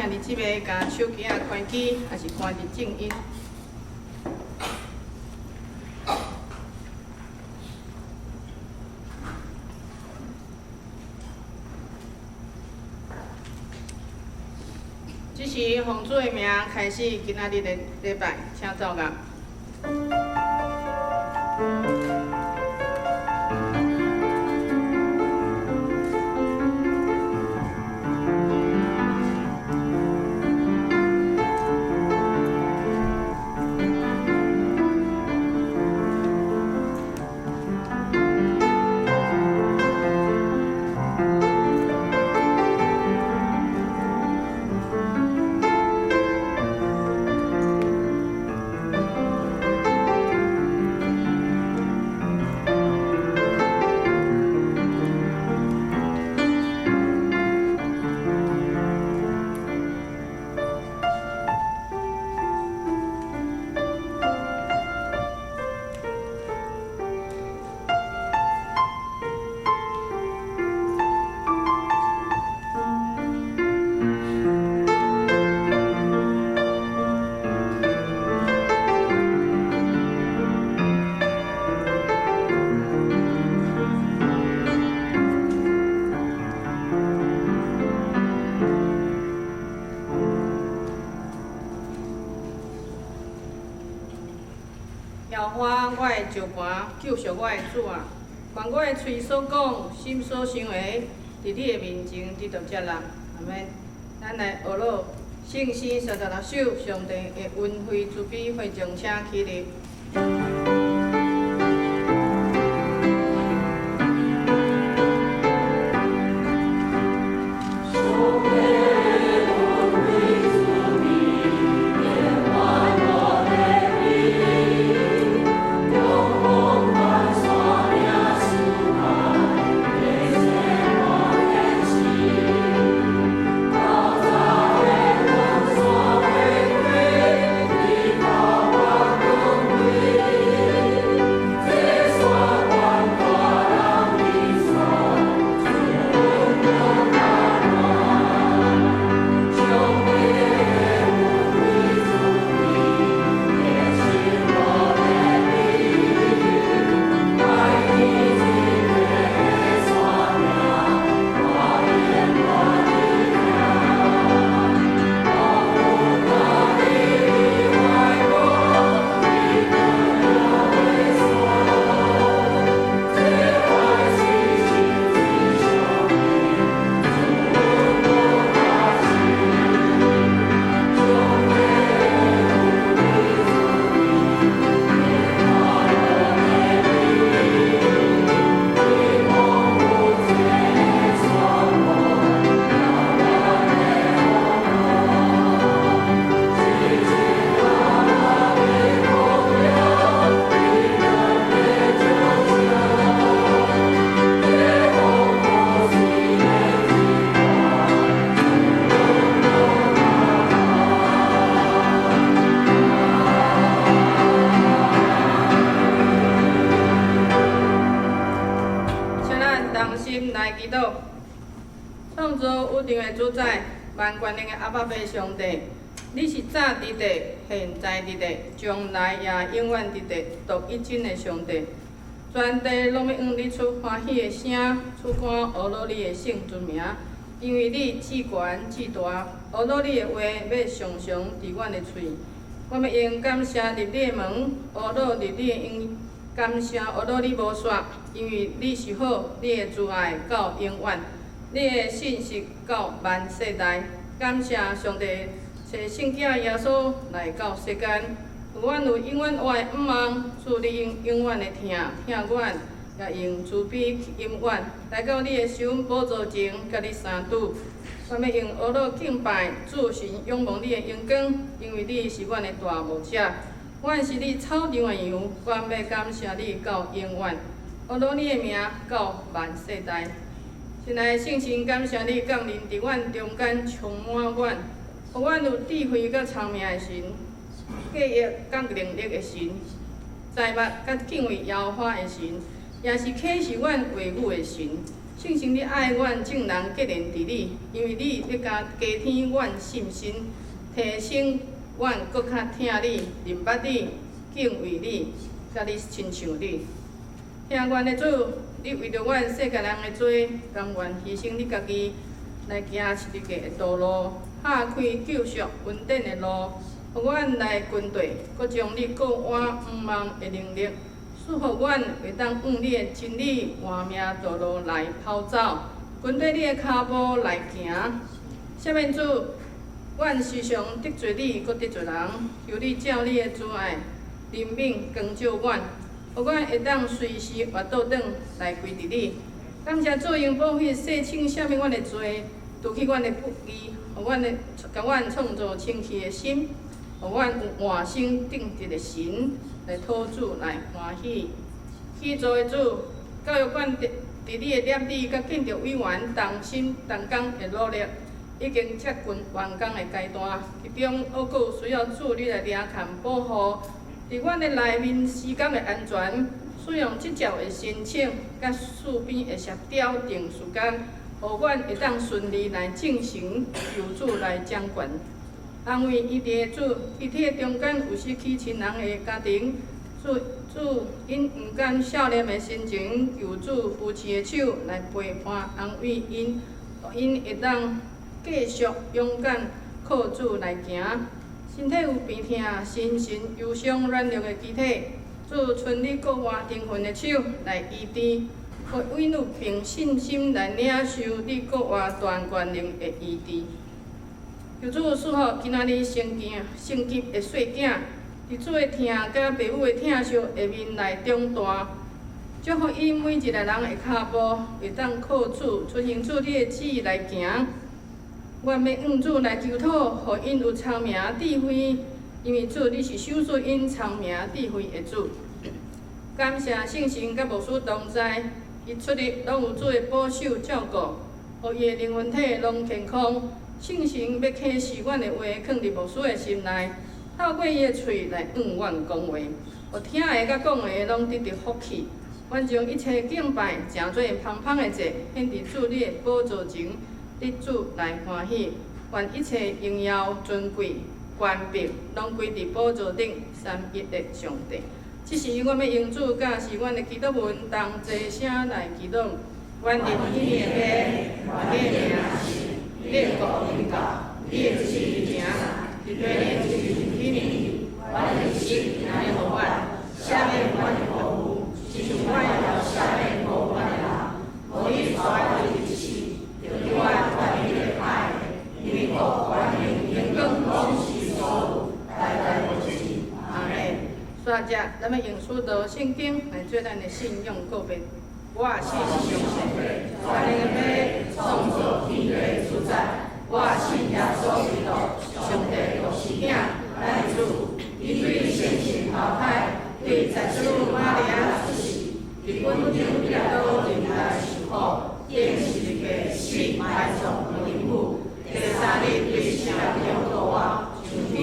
兄弟姊妹共手機仔關機，抑是關佇靜音。這時奉主的名開始今仔日的禮拜，請坐徛。耶和華我的石磐，救贖我的主啊！凡我的喙所講、心所想的，佇你的面前得著接納。阿們。咱來學樂聖詩36首，上帝的恩惠慈悲，會眾請起立。請咱同心來祈禱，創造宇宙的主宰，萬權能的阿爸父上帝，你是早佇地，現在佇地，將來也永遠佇地，獨一真的上帝。全地攏欲向你出歡喜的聲，出歌呵咾你的聖尊名，因為你至懸至大，呵咾你的話欲常常佇阮的喙。我欲用感謝入你的門，呵咾入你的用感謝呵咾你無煞，因為你是好，你的慈愛到永遠，你的信實到萬世代。感謝上帝，差聖子耶穌來到世間，予阮有永遠活的向望。主你用永遠的疼疼阮，也用慈悲吸引阮，來到你的施恩寶座前，佮你相拄。我欲用呵咾敬拜主神，仰望你的榮光，因為你是阮的大牧者，阮是你草場的羊，阮欲感謝你到永遠，呵咾你的名到萬世代。親愛的聖神，感謝你降臨佇阮中間，充滿阮，予阮有智慧佮聰明的神，計劃佮能力的神，知捌佮敬畏耶和華的神，也是啟示阮話語的神。聖神你愛阮眾人結連佇你，因為你欲加添阮信心，提升阮閣較疼你、認捌你、敬畏你，佮你親像你。疼阮的主，你為著阮世界人的罪，甘願犧牲你家己來行十字架的道路，拍開救贖恩典的路，予阮來跟綴，閣將你顧我向望的能力，賜予阮會當按你的真理活命道路來跑走，跟綴你的跤步來行。赦免主，阮時常得罪你，閣得罪人，求你照你的慈愛、憐憫光照阮，予阮會當隨時活倒轉來歸佇你。感謝主用寶血洗清赦免阮的罪，除去阮的不義，予阮的共阮創造清氣的心，予阮有換新正直的神來討主來歡喜。起座的主，教育館佇你的攝理佮建築委員同心同工的努力，已經接近完工的階段。其中，猶閣有需要主你來抓看保護，佇阮的內面施工的安全，使用執照的申請，佮四邊的協調定時間，予阮會當順利來進行，求主來掌權。安慰醫治的主，肢體的中間有失去親人的家庭，主主𪜶毋甘少年的心情，求主扶持的手來陪伴安慰𪜶，予𪜶會當繼續勇敢靠主來行。身體有病痛、心神憂傷、軟弱的肢體，主伸你復活靈魂的手來醫治，予𪜶有憑信心來領受你復活大權能的醫治。求主賜福今仔日升級升級的細囝，佇主的疼佮爸母的疼惜下面來長大，祝福𪜶每一个人的跤步會當靠主，遵行主你的旨意來行。阮欲向主來求討，予𪜶有聰明智慧，因為主你是賞賜𪜶聰明智慧的主。感謝聖神佮牧師同在，伊出入攏有主的保守照顧，予伊的靈魂體攏健康。聖神欲啟示阮的話，囥佇牧師的心內，透過伊的喙來向阮講話，予聽的佮講的攏得著福氣。阮將一切敬拜，成做芳芳的祭，獻佇主你的寶座前，得主來歡喜。願一切榮耀、尊貴、權柄，攏歸佇寶座頂三一的上帝。這時，阮欲用主教示阮的祈禱文，同齊聲來祈禱。願入天的父，願你的名聖，你的國臨到，你的旨意行，佇地親像佇天。阮的食今日予阮，赦免阮的過誤，親像阮也赦免過阮的人。無你帶阮入試，救阮脫離彼個歹的，因為國權榮光攏是所有，代代無盡。阿門。煞只，咱欲用使徒聖經來做咱的信仰告白。我信上帝，全能的父，創造天地的主宰。我信耶穌基督，上帝獨生子，咱的主。伊對聖神投胎，對十聖母瑪利亞出世，佇本丟彼拉多忍耐受苦，釘十字架死埋葬落地府，第三日對死人中復活，上天，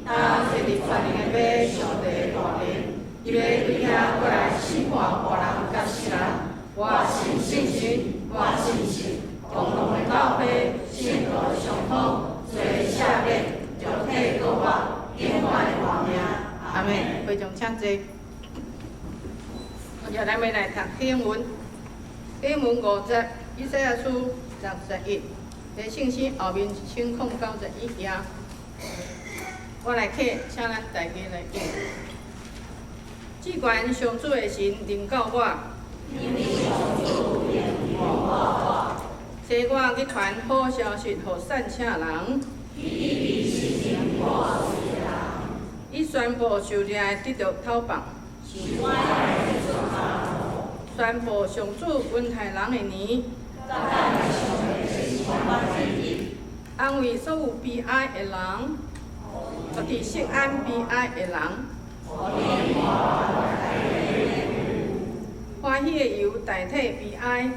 擔坐佇全能的父上帝的大能，伊欲對遐過來審判活人佮死人。我信聖神，我信聖共同的教會，聖徒的相通，罪赦免，肉體復活，永遠的活命。阿門。會眾請坐。我咱欲來讀經文，經文5節，以賽亞書61，佇聖經後面1091頁。我來啟，請咱大家來應。至懸上主的神臨到我，差我去傳好消息予散赤人，伊宣布受掠的得著討放，宣布上主恩待人的年，安慰所有悲哀的人，佇錫安悲哀的人，歡喜的油代替悲哀，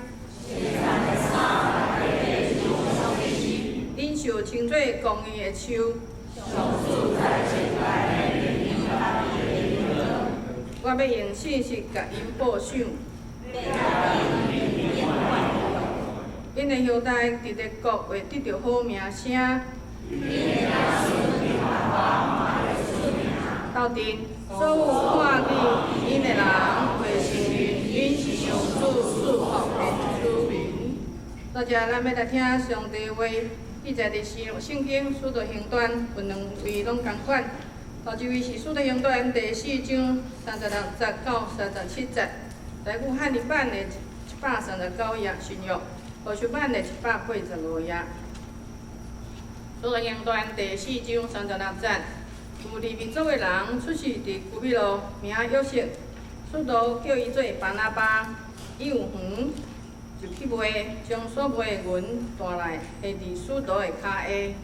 領受稱做公義的樹。我欲用信實共𪜶報賞。𪜶的後代佇列國會得著好名聲。鬥陣，所有看見𪜶的人會承認𪜶是上主賜福的子民。大家，咱欲來聽上帝話，記載佇新約聖經使徒行傳，分兩位攏仝款。頭一位是使徒行傳第四章三十六節到三十七節，台語漢譯版的139頁，新約和修版的185頁。使徒行傳第四章三十六節，有利未族的人出世佇古比羅，名約瑟，使徒叫伊做巴拿巴。伊有園，就去賣，將所賣的銀帶來，下佇使徒的跤下。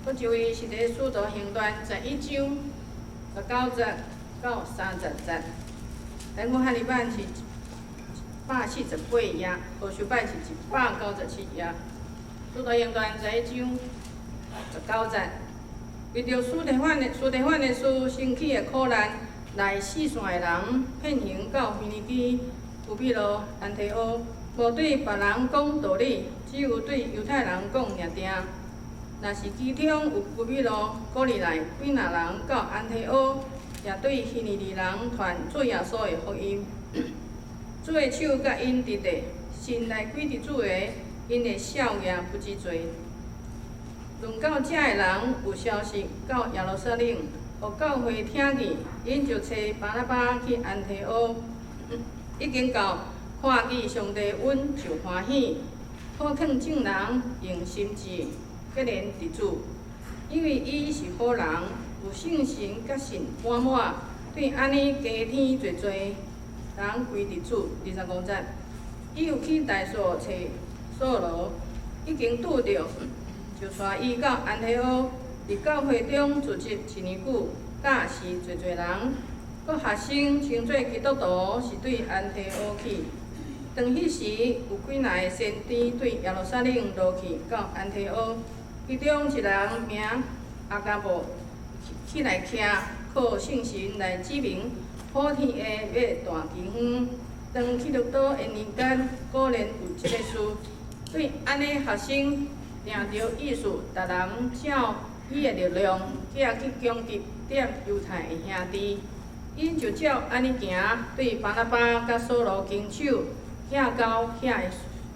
閣一位是佇使徒行傳11章19節到30節，台語漢譯版是148頁，和修版是197頁。使徒行傳十一章十九節，為著司提反的事，生起的苦難，來四散的人，遍行到腓尼基、古比羅、安提阿，無對別人講道理，只有對猶太人講爾定。若是其中有古比羅、古利奈幾若人到安提阿，也對腓尼基人傳主耶穌的福音。主的手佮𪜶佇咧，信來歸佇主的，𪜶的數額不知濟。論到遮的人有消息到耶路撒冷，予教會聽見，𪜶就差巴拿巴去安提阿。已經到，看見上帝恩就歡喜，苦勸眾人用心志結連佇主，因為伊是好人，有聖神佮信滿滿，對按呢加添濟濟人歸佇主。25節，伊又去大數揣掃羅，已經拄著，就帶伊到安提阿，佇教會中聚集一年久，教示濟濟人。閣學生稱做基督徒，是對安提阿去。當彼時有幾若个先知對耶路撒冷落去到安提阿，其中一人名亞加布起來徛，靠聖神來指明普天下欲大饑荒。當彼得多的年間，果然有這个事。對按呢學生定著意思，逐人照伊的力量，寄去供給踮猶太的兄弟。𪜶就照按呢行，對巴拿巴佮掃羅經手，寄交遐的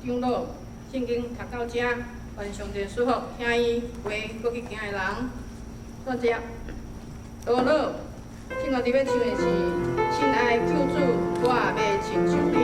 長老。聖經讀到遮，願上帝賜福聽伊話，閣去行的人。煞遮，多樂，今仔日欲唱的是《親愛救主，我欲親像你》。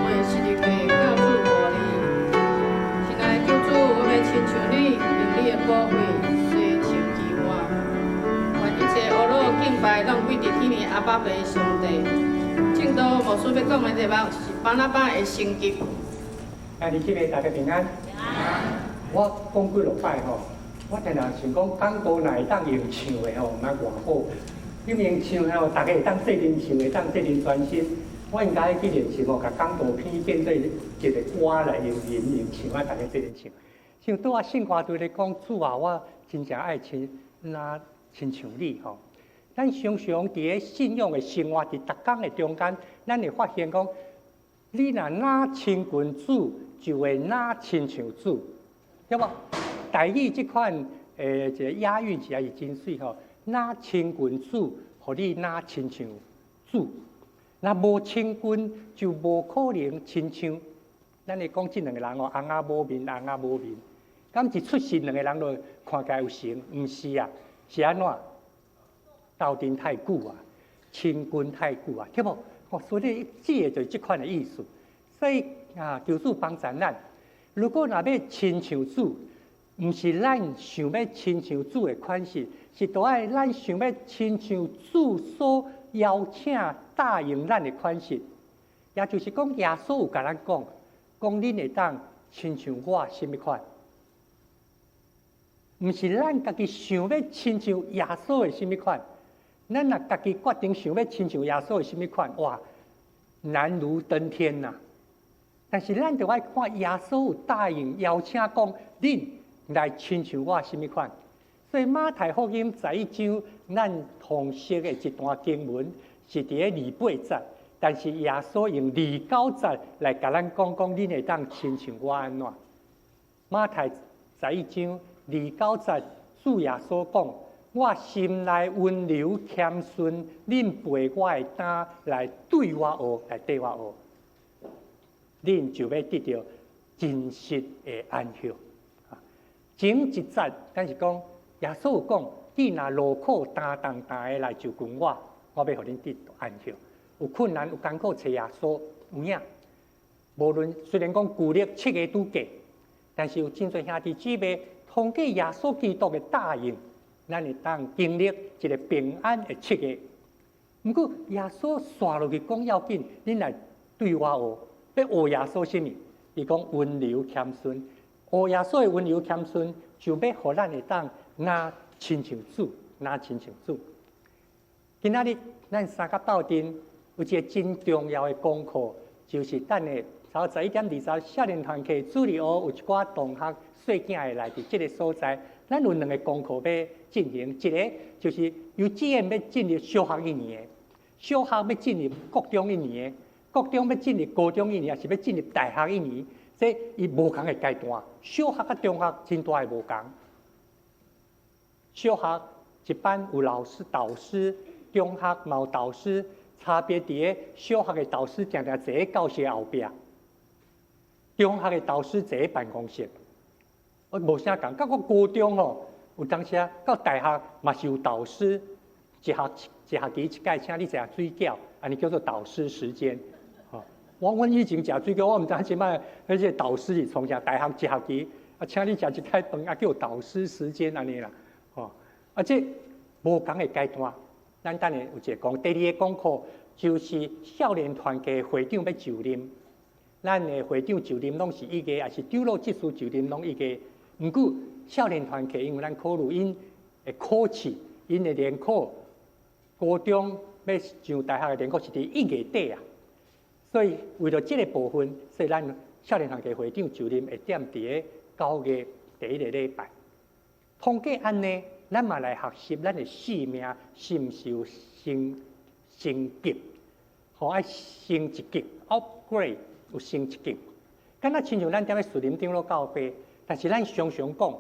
背十字架到主無離。親愛的救主，我欲親像你，用你的寶血洗清潔我。願一切呵咾敬拜攏歸佇天的阿爸父上帝。正道牧師欲講的題目是巴拿巴的升級。兄弟姊妹，大家平安。我講幾落擺吼，我定定想講講道若會當用唱的吼，嘛偌好。因為用唱的吼，大家會當做陣唱，會當做陣專心。我應該去練習吼，共講道片變做一個歌來用吟用唱啊，大家做陣唱。像對我聖歌隊來講，主啊，我真正愛親若親像你吼。咱常常佇咧信仰的生活，佇逐工的中間，咱會發現講，你若若親近主，就會若親像主，對無？台語這款一個押韻起來是真媠吼。若親近主，予你若親像主。若無親近，就無可能親像。咱會講這兩個人哦，翁仔某面，翁仔某面。敢一出世兩個人就看起來有成？毋是啊，是按怎？鬥陣太久啊，親近太久啊，對無？哦，所以這個就是這款的意思。所以啊，求主幫助咱。如果若欲親像主，毋是咱想欲親像主的款式，是著愛咱想欲親像主所邀請答應咱的款式。也就是講，耶穌有共咱講，講恁會當親像我啥物款？毋是咱家己想欲親像耶穌的啥物款？咱若家己決定想欲親像耶穌的啥物款，哇，難如登天吶！但是咱著愛看耶穌有答應邀請講，恁來親像我啥物款。所以馬太福音11章，咱通熟的一段經文是佇咧二八節，但是耶穌用二九節來共咱講講，恁會當親像我按怎？馬太十一章二九節，主耶穌講：我心內溫柔謙遜，恁背我的擔來對我學，來綴我學，恁就欲得著真實的安息。前一節，咱是講耶穌有講，你若勞苦擔重擔的來就近我，我欲予恁得安息。有困難有艱苦，揣耶穌有影。無論雖然講舊曆7月拄過，但是有真濟兄弟姊妹通過耶穌基督的答應，咱會當經歷一個平安的七月。毋過耶穌紲落去講要緊，恁來對我學，欲學耶穌啥物？伊講溫柔謙遜，學耶穌的溫柔謙遜，就欲予咱會當若親像主，若親像主。今仔日咱三甲鬥陣有一個真重要的功課，就是等下頭11點20，少年團契主日學有一寡同學細囝會來佇這個所在，咱有兩個功課欲進行，一個就是幼稚園欲進入小學一年的，小學欲進入國中一年的，國中欲進入高中一年，抑是欲進入大學一年，這伊無仝的階段。小學佮中學真大的無仝。小學一般有老師導師，中學嘛有導師，差別佇咧小學的導師定定坐佇教室後壁，中學的導師坐佇辦公室。我無啥仝，到閣高中吼，有當時到大學嘛是有導師，一學一學期一擺請你食水餃，按呢叫做導師時間。吼，阮以前食水餃，我毋知這擺彼個導師是創啥，大學一學期啊，請你食一擺飯啊，叫導師時間按呢啦。吼，啊這無仝的階段，咱等下有一個講，第二個功課就是少年團契會長欲就任，咱的會長就任攏是1月，抑是長老執事就任攏一月。毋過少年團契因為咱考慮𪜶的考試，𪜶的聯考，高中欲上大學的聯考是佇1月底啊，所以為著這個部分，所以咱少年團契會長就任會踮佇咧9月第一個禮拜。通過按呢，咱嘛來學習咱的生命是毋是有升升級，吼愛升一級，upgrade 有升一級。敢若親像咱踮咧士林長老教會，但是咱常常講，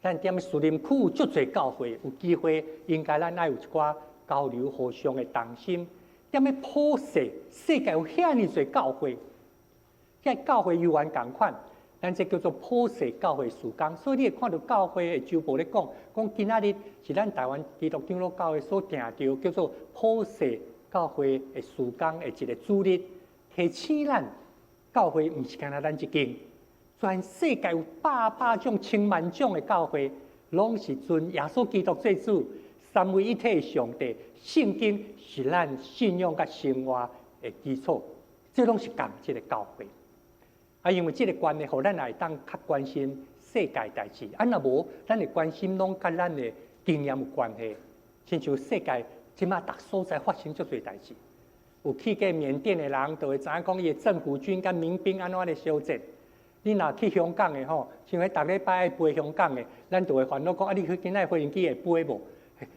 咱踮咧士林區有足濟教會，有機會應該咱愛有一寡交流互相的同心。踮咧普世世界有遐爾濟教會，這教會猶原仝款，咱這叫做普世教會事工。所以你會看著教會的週報咧講，講今仔日是咱台灣基督長老教會所定著叫做普世教會的事工的一個主日，提醒咱教會毋是干焦咱一間，全世界有百百種、千萬種的教會，攏是尊耶穌基督做主，三位一體的上帝。聖經是咱信仰佮生活的基礎，這攏是仝一个教會。啊，因為這個關係，予咱也會當較關心世界代誌。啊，若無，咱的關心攏佮咱的經驗有關係。親像世界這馬逐所在發生足濟代誌。有去過緬甸的人，就會知影講伊的政府軍佮民兵按怎咧相戰。你若去香港的吼，像彼逐禮拜愛飛香港的，咱就會煩惱講啊，你去今仔飛行機會飛無？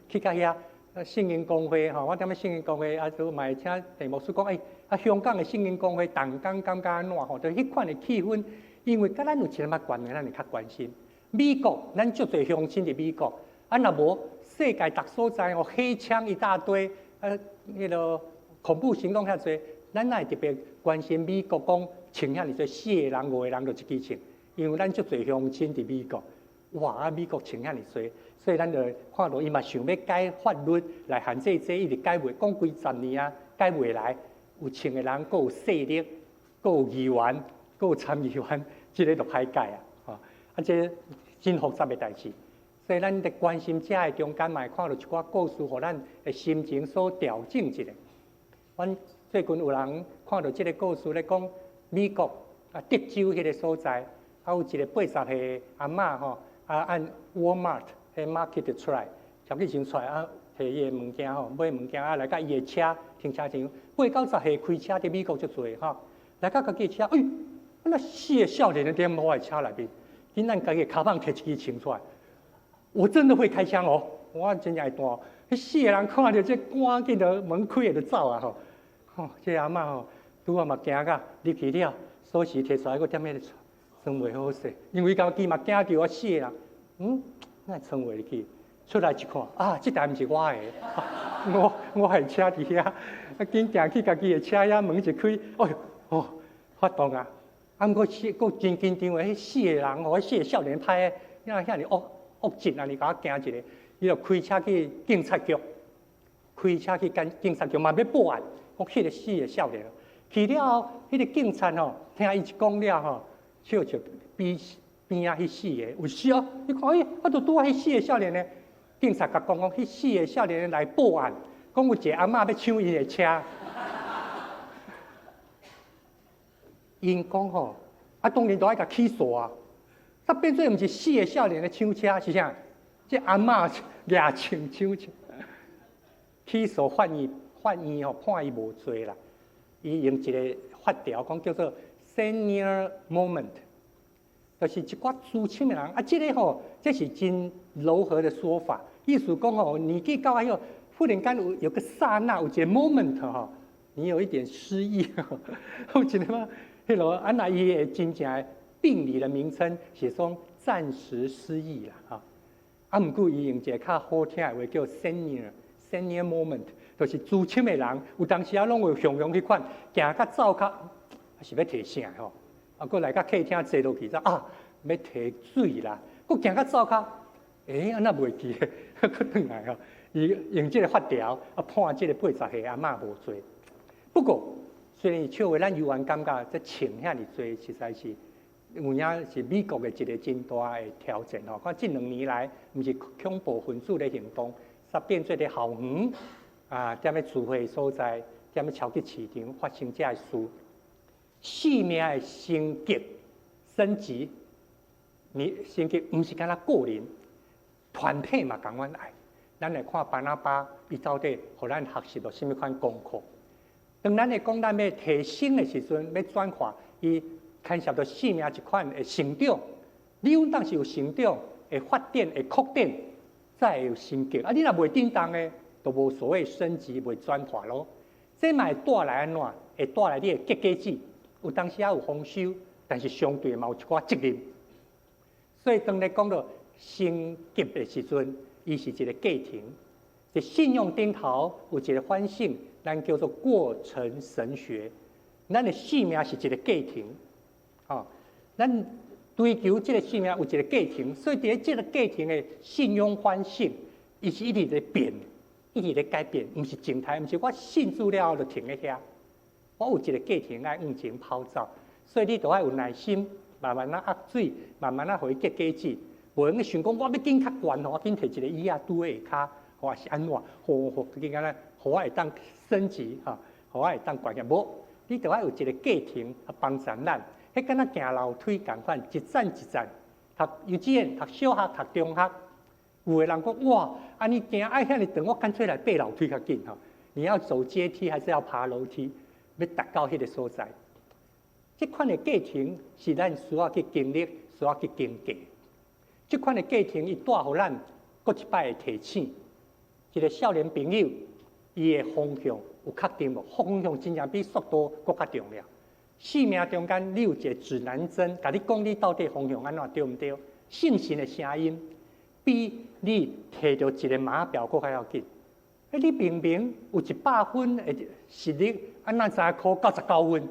去到遐聖經公會吼，我踮咧聖經公會啊，都嘛會聽鄭牧師講，欸，啊香港的聖經公會同工感覺按怎吼？就彼款的氣氛，因為佮咱有一點仔關係，咱會較關心。美國，咱足濟鄉親佇美國，啊若無世界逐所在哦，黑槍一大堆，啊，彼个恐怖行動遐濟，咱哪會特別關心美國講穿遐爾濟四个人、五个人就一支槍？因為咱足濟鄉親佇美國，哇！啊美國穿遐爾濟，所以咱就看到伊嘛想欲改法律來限制這，一直改袂，講幾十年啊，改袂來。有槍的人，閣有勢力，閣有議員，閣有參議員，這个就歹改啊！吼，啊，這真複雜的代誌。所以咱佇關心這个中間，嘛會看到一寡故事，予咱的心情所調整一下。阮最近有人看到這个故事咧，講美國啊德州彼个所在，啊有一个80歲阿嬤吼，啊按 Walmart 彼 market 出來，超級市場出來啊，提伊的物件吼，買物件啊來到伊的車停車場，八九十歲開車佇美國足濟吼，來到家己的車，欸，那四个少年踮我的車內面，緊咱家己的跤衒提一支槍出來，我真的會開槍哦，我真正會彈。彼四个人看著這趕緊就門開就走啊吼，吼，這阿嬤吼，拄仔嘛驚甲入去了，鎖匙提出來，閣踮彼个窗袂好勢，因為家己嘛驚著啊四个人，嗯，哪會窗袂入去？出來一看，啊，這台毋是我的，我的車佇遐，啊，緊行去家己的車遐門一開，哎喲，哦，發動啊！啊，毋過四閣真緊張的，彼四个人吼，彼四个少年歹，遐爾惡惡質按呢共我驚一下，伊就開車去警察局，開車去警察局嘛欲報案，講彼个四个少年去了後，彼个警察吼，聽伊一講了吼，笑笑邊邊仔彼四个有時啊，你看欸，啊，就拄仔彼四个少年呢。警察共講講，彼四个少年來報案，講有一个阿嬤欲搶𪜶的車。𪜶講吼，啊，當然都愛共起訴啊。啊，變做毋是四个少年咧搶車，是啥？這阿嬤掠槍搶車。起訴法院，法院吼判伊無罪啦。伊用一个法條講叫做 senior moment，就是一寡資深的人啊，這个吼，這是真柔和的說法。意思講吼，年紀到遐，忽然間有個剎那，有一個 moment 吼，你有一點失憶，有一個嘛，彼囉啊，若伊的真正的病理的名稱是說暫時失憶啦，吼。啊，毋過伊用一個較好聽的話叫 senior moment，就是資深的人，有當時啊攏會雄雄彼款，行較走較，是欲提啥吼？啊，閣來到客廳坐落去，才啊，欲提水啦，閣行較走較，欸，按怎袂記得，閣轉來吼，伊用這个法條啊判這个80歲阿嬤無罪。不過雖然笑話，咱猶原感覺這槍遐爾濟，實在是有影是美國的一個真大的挑戰吼。看這兩年來，毋是恐怖分子咧行動，煞變做咧校園啊，踮咧聚會所在，踮咧超級市場發生這个事，生命的升級升級，你升級毋是干焦個人。團體嘛仝款愛，咱來看巴拿巴，伊到底予咱學習著啥物款功課？當咱咧講咱欲提升的時陣，欲轉化，伊牽涉著生命一款的成長。你有當時有成長，會發展，會擴展，才會有升級。啊，你若袂振動的，就無所謂升級，袂轉化咯。這嘛會帶來按怎？會帶來你的結果子。有當時也有豐收，但是相對嘛有一寡責任。所以當咧講到升級的時陣，伊是一个過程。佇信仰頂頭有一个反省，咱叫做過程神學。咱的生命是一个過程，吼，咱追求這个生命有一个過程，所以佇這个過程的信仰反省，伊是一直咧變，一直咧改變，毋是靜態，毋是我信主了後就停咧遐。我有一个過程愛往前跑走，所以你著愛有耐心，慢慢仔壓水，慢慢仔予伊結果子。無用去想講，我欲緊較懸吼，我緊提一個椅仔拄喺下跤，或是按怎，好好緊按呢，予我會當升級吼，予我會當懸起。無，你著愛有一個過程啊，幫助咱。彼敢若行樓梯仝款，一層一層，讀幼稚園、讀小學、讀中學，有的人講哇，按呢行愛遐爾長，我乾脆來爬樓梯較緊吼。你要走階梯還是要爬樓梯？欲達到彼個所在。這款的過程是咱需要去經歷、需要去經過。這款的過程，伊帶予咱閣一擺的提醒。一個少年朋友，伊的方向有確定無？方向真正比速度閣較重要。生命中間，你有一個指南針，共你講你到底方向按怎對毋對？聖神的聲音比你提著一個碼錶閣較要緊。欸，你明明有100分的實力，啊，咱知影考99分？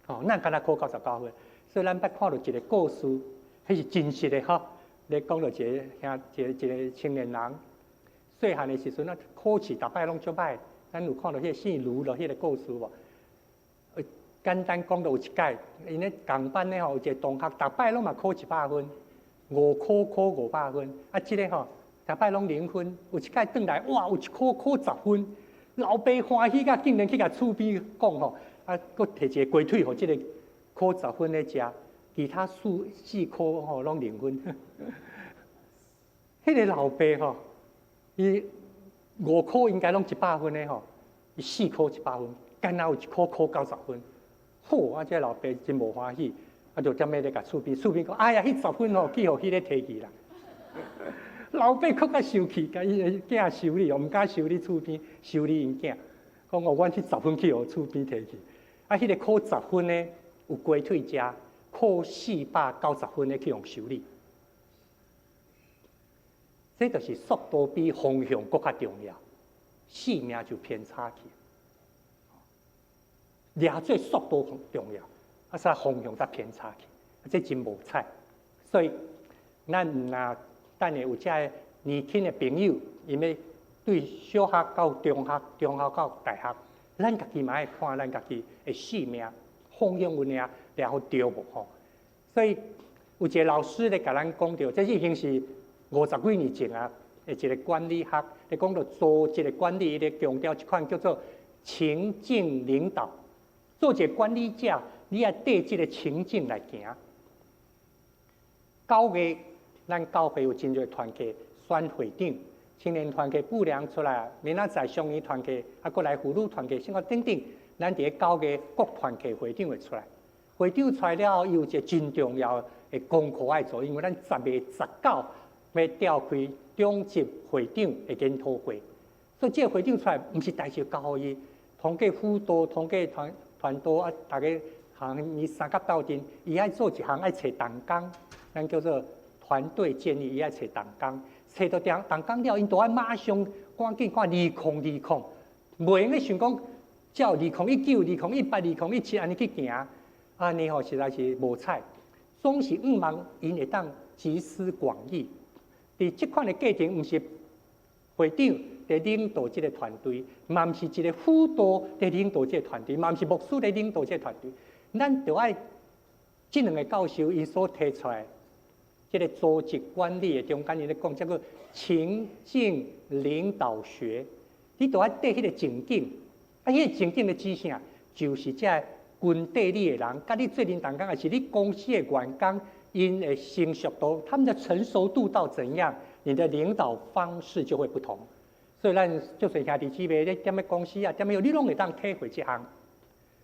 吼，咱敢若考九十九分？所以咱捌看著一個故事，彼是真實的吼。咧講著一個兄，一個青年人，細漢的時陣啊，考試逐擺攏足䆀。咱有看著彼個姓盧的彼個故事無？簡單講著有一擺，𪜶咧仝班咧吼，有一個同學，逐擺攏嘛考一百分，五科考500分，啊，這個吼，逐擺攏0分，有一擺轉來，哇，有一科考十分，老爸歡喜甲，竟然去共厝邊講吼，啊，閣提一個雞腿予這個考十分的食，其他四科吼攏0分。彼個老爸吼，伊五科應該攏一百分的吼，伊四科一百分，敢若有一科考90分。好，啊，這個老爸真無歡喜，啊，就踮咧咧共厝邊，厝邊講，哎呀，彼十分吼，去予彼個提去啦。老爸閣較生氣，共伊的囝修理，毋敢修理厝邊，修理𪜶囝。講哦，阮彼十分去予厝邊提去。啊，彼個考十分的有雞腿食，考490分的去予修理。這就是速度比方向閣較重要，生命就偏差去。掠做速度重要，啊，煞方向才偏差去，啊，這真無彩。所以，咱毋若等下有遮个年輕的朋友，𪜶欲對小學到中學，中學到大學，咱家己嘛愛看咱家己的生命方向有領掠予對無吼？所以有一個老師咧共咱講著，這已經是50幾年前啊，的一個管理學，咧講著組織的管理，伊咧強調一款叫做情境領導。做一個管理者，你愛綴這個情境來行。9月，咱教會有真濟團契選會長、青年團契部長出來，明仔載雙語團契，啊，閣來婦女團契，甚至等等，咱佇咧九月各團契會長會出來。會長出來了後，伊有一個真重要的功課愛做，因為咱10月19欲召開長執會長的研討會，所以這個會長出來，毋是代誌交予伊，通過輔導，通過團團導啊，逐家行伊相佮鬥陣，伊愛做一項愛揣同工，咱叫做團隊建立，伊愛揣同工，揣著同工了，𪜶都愛馬上趕緊看2020，袂用咧想講照2019、2018、2017按呢去行，按呢吼實在是無彩。總是向望𪜶會當集思廣益。佇這款的過程，毋是會長佇領導這個團隊，嘛毋是一個輔導佇領導這個團隊，嘛毋是牧師佇領導這個團隊。咱著愛這兩個教授𪜶所提出來，這個組織管理的中間，𪜶咧講這個情境領導學，你著愛綴彼個情境，啊，彼個情境咧指啥？就是這個跟綴你的人，佮你做陣同工，抑是你公司的員工，𪜶的成熟度，他們的成熟度到怎樣，你的領導方式就會不同。所以咱足濟兄弟姊妹咧，踮咧公司啊，踮咧你攏會當體會這項。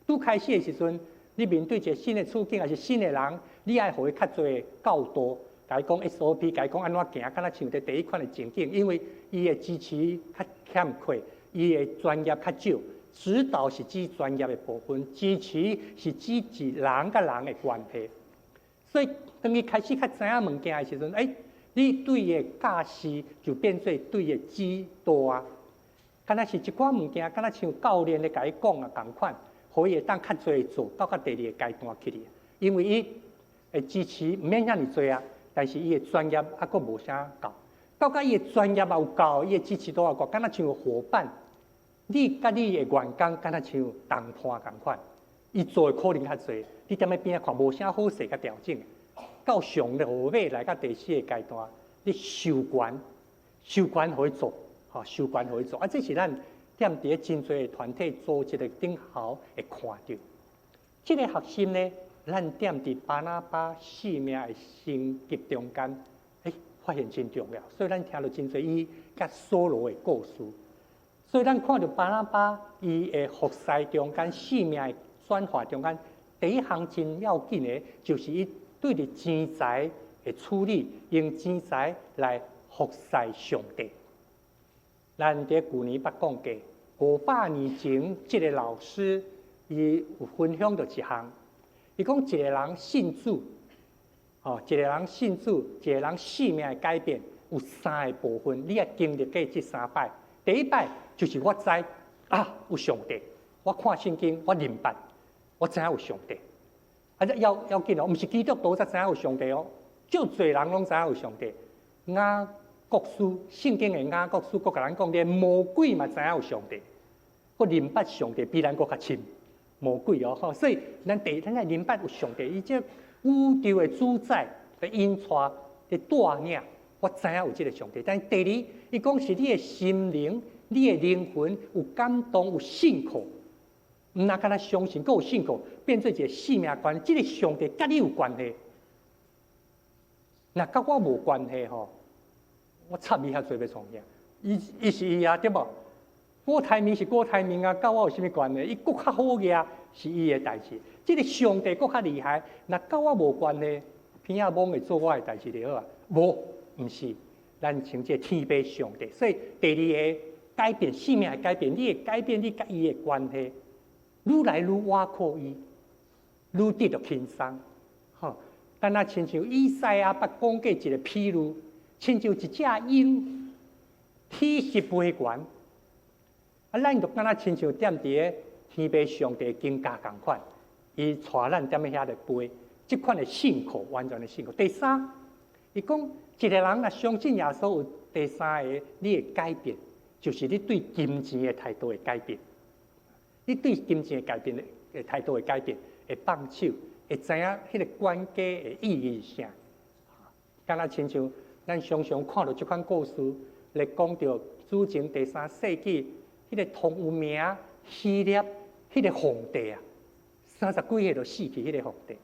拄開始的時陣，你面對一個新的處境，抑是新的人，你愛予伊較濟教導，共伊講 SOP，共伊講按怎行，敢若像佇第一款的情境，因為伊的支持較欠缺，伊的專業較少。指導是指專業的部分，支持是指一人佮人的關係。所以當伊開始較知影物件的時陣，欸，你對伊的教示就變做對伊的指導啊。敢若是一寡物件，敢若像教練咧共伊講啊仝款，予伊會當較濟做到較第二个階段去哩。因為伊的支持毋免遐爾濟啊，但是伊的專業猶閣無啥夠。到甲伊的專業也有夠，伊的支持度也夠，敢若像夥伴。你佮你的員工敢若像同伴仝款，伊做的可能較濟。你踮咧邊仔看，無啥好勢共調整。到上落尾來到第四个階段，你授權，授權予伊做，吼，授權予伊做。啊，這是咱踮佇咧真濟的團體組織的頂頭會看著。這个核心呢，咱踮佇巴拿巴生命的升級中間，發現真重要。所以咱聽著真濟伊佮掃羅的故事。所以咱看著巴拿巴伊的服侍中間，生命的轉化中間，第一項真要緊的，就是伊對著錢財的處理，用錢財來服侍上帝。咱佇舊年捌講過，500年前，這个老師伊有分享著一項，伊講一個人信主，哦，一個人信主，一個人生命的改變有三个部分，你愛經歷過這三擺。第一擺就是我知啊有上帝，我看聖經，我認捌，我知影有上帝。啊，這要要緊哦，毋是基督徒才知影有上帝哦，足濟人攏知影有上帝。雅各書，聖經的雅各書，閣共咱講，連魔鬼嘛知影有上帝，閣認捌上帝比咱閣較深。魔鬼哦，吼，所以咱第一，咱愛認捌有上帝，伊這宇宙的主宰的引帶的帶領，我知影有這个上帝。但是第二，伊講是你的心靈、你的靈魂有感動、有信靠，毋若干焦相信，閣有信靠，變做一个生命觀。這个上帝佮你有關係，若佮我無關係吼，我插伊遐濟欲創啥？伊伊是伊啊，對無？郭台銘是郭台銘啊，佮我有啥物關係？伊閣較好額是伊的代誌。這个上帝閣較厲害，若佮我無關係，鼻仔摸會做我的代誌就好啊。無，毋是，咱稱這天父上帝。所以第二个改變生命的改變，你會改變你佮伊的關係，愈來愈倚靠伊，愈得著輕鬆。吼，敢若親像以賽亞捌講過一个譬喻，親像一隻鷹，體是飛懸。啊，咱就敢若親像踮佇咧天父上帝肩胛仝款，伊帶咱踮咧遐咧飛，這款的信靠，完全的信靠。第三，伊講一个人若相信耶穌，有第三个你會改變，就是你對金錢的態度會改變。你對金錢的改變的態度會改變，會放手，會知影彼个管家的意義是啥。敢若親像咱常常看著這款故事，來講著主前第三世紀。彼个通有名希臘彼个皇帝啊，三十幾歲就死去。彼个皇帝，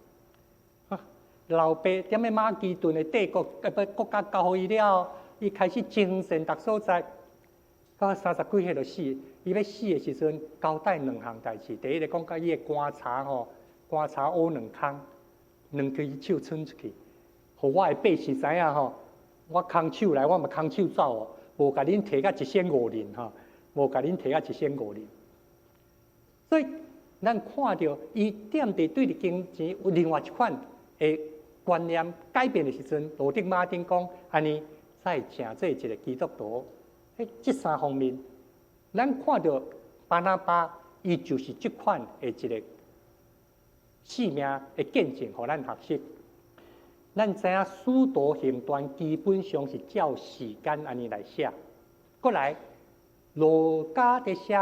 啊，老爸踮咧馬其頓的帝國，不國家交予伊了，伊開始征戰逐所在，到三十幾歲就死。伊欲死的時陣，交代兩項代誌。第一个講共伊的棺柴吼，棺柴挖兩空，兩支手伸出去，予我的百姓知影吼，我空手來，我嘛空手走哦，無共恁提甲一仙五銀吼。無共恁提甲一仙五銀，所以咱看著伊踮佇對著金錢有另外一款的觀念改變的時陣，羅德馬丁講按呢才會成做一个基督徒。彼這三方面，咱看著巴拿巴，伊就是這款的一个生命的見證，予咱學習。咱知影使徒行傳基本上是照時間按呢來寫，過來。路加佇寫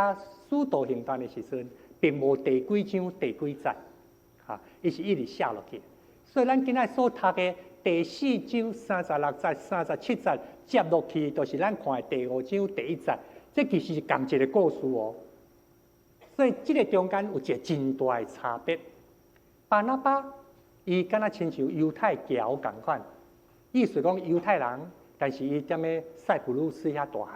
使徒行傳的時陣，並無第幾章第幾節，哈，伊是一直寫落去。所以咱今仔所讀的第四章36節、37節接落去，就是咱看的第五章第一節。這其實是仝一个故事哦。所以這个中間有一个真大的差別。巴拿巴伊敢若親像猶太僑仝款，意思講猶太人，但是伊踮咧塞浦路斯遐大漢。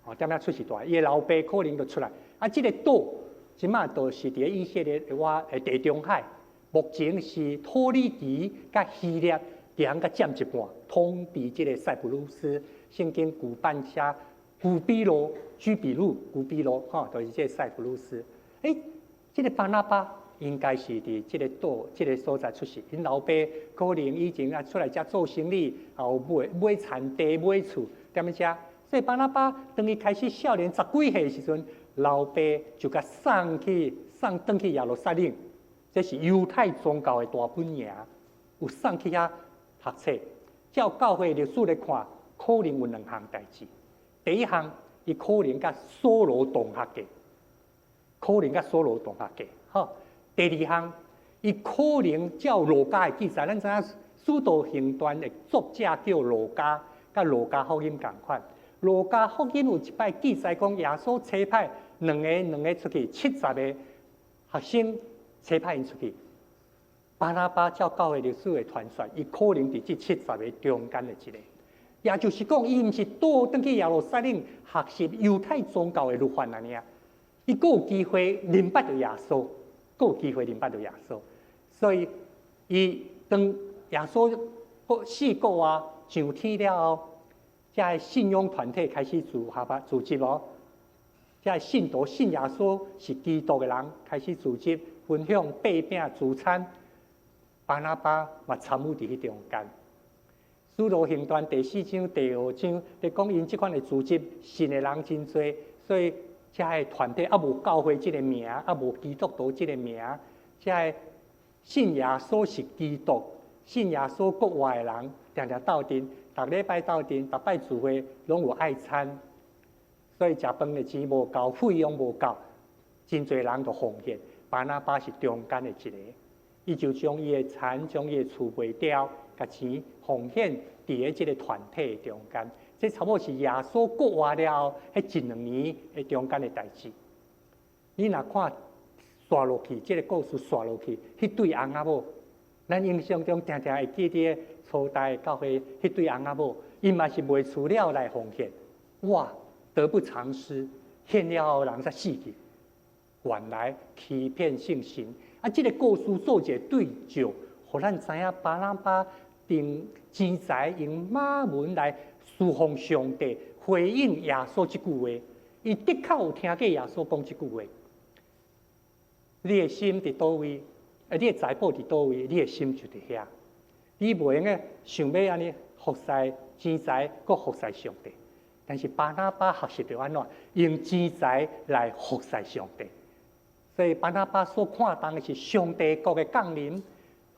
哦，踮遐出世大，伊的老爸可能就出來。啊，這个島這馬就是佇咧以色列的外的地中海，目前是土耳其佮希臘兩個佔一半，統治這个塞浦路斯。聖經古版寫古比羅、居比路、古比羅，吼，就是這个塞浦路斯。欸，這个巴拿巴應該是佇這个島、這个所在出世。𪜶老爸可能以前啊出來遮做生意，也有買買田地、買厝，踮咧遮。所以巴拿巴當伊開始少年十幾歲的時陣，老爸就共送去送轉去耶路撒冷，這是猶太宗教的大本營，有送去遐讀冊。照教會歷史來看，可能有兩項代誌。第一項，伊可能佮掃羅同學過，可能佮掃羅同學過，吼。第二項，伊可能照路加的記載，咱知影使徒行傳的作者叫路加，佮路加福音仝款。路加福音有一擺記載講，耶穌差派兩个兩个出去，70個學生差派𪜶出去。巴拿巴照教會歷史的傳說，伊可能佇這七十个中間的一个。也就是講，伊毋是倒轉去耶路撒冷學習猶太宗教的律法按呢，伊閣有機會認捌著耶穌，閣有機會認捌著耶穌。所以，伊當耶穌死過活上天了後，這个信仰團體開始組合啊，組織哦。這个信徒信耶穌是基督的人開始組織分享擘餅聚餐，巴拿巴嘛參與佇彼中間。使徒行傳第四章、第五章，咧講𪜶這款的組織，信的人真濟，所以這个團體猶無教會這个名，猶無基督徒這个名，這个信耶穌是基督，信耶穌復活的人，定定鬥陣，逐禮拜鬥陣，逐擺聚會攏有愛餐，所以食飯的錢無夠，費用無夠，真濟人就奉獻。巴拿巴是中間的一个，伊就將伊的田，將伊的厝賣掉，共錢奉獻佇咧這个團體中間。這差不多是耶穌復活了後，彼一兩年的中間的代誌。你若看紲落去，這个故事紲落去，彼對翁仔某，咱印象中定定會記得初代教會彼對翁仔某，𪜶嘛是賣厝了來奉獻，哇，得不償失，獻了後人才死去。原來欺騙信心，啊，這个故事做一個對照，予咱知影巴拿巴用錢財用瑪門來侍奉上帝，回應耶穌這句話，伊的確有聽過耶穌講這句話。你的心佇佗位，啊，你的財寶佇佗位，你的心就佇遐。你袂用得想欲按呢服侍錢財，閣服侍上帝。但是巴拿巴學習著按怎，用錢財來服侍上帝。所以巴拿巴所看重的是上帝國的降臨，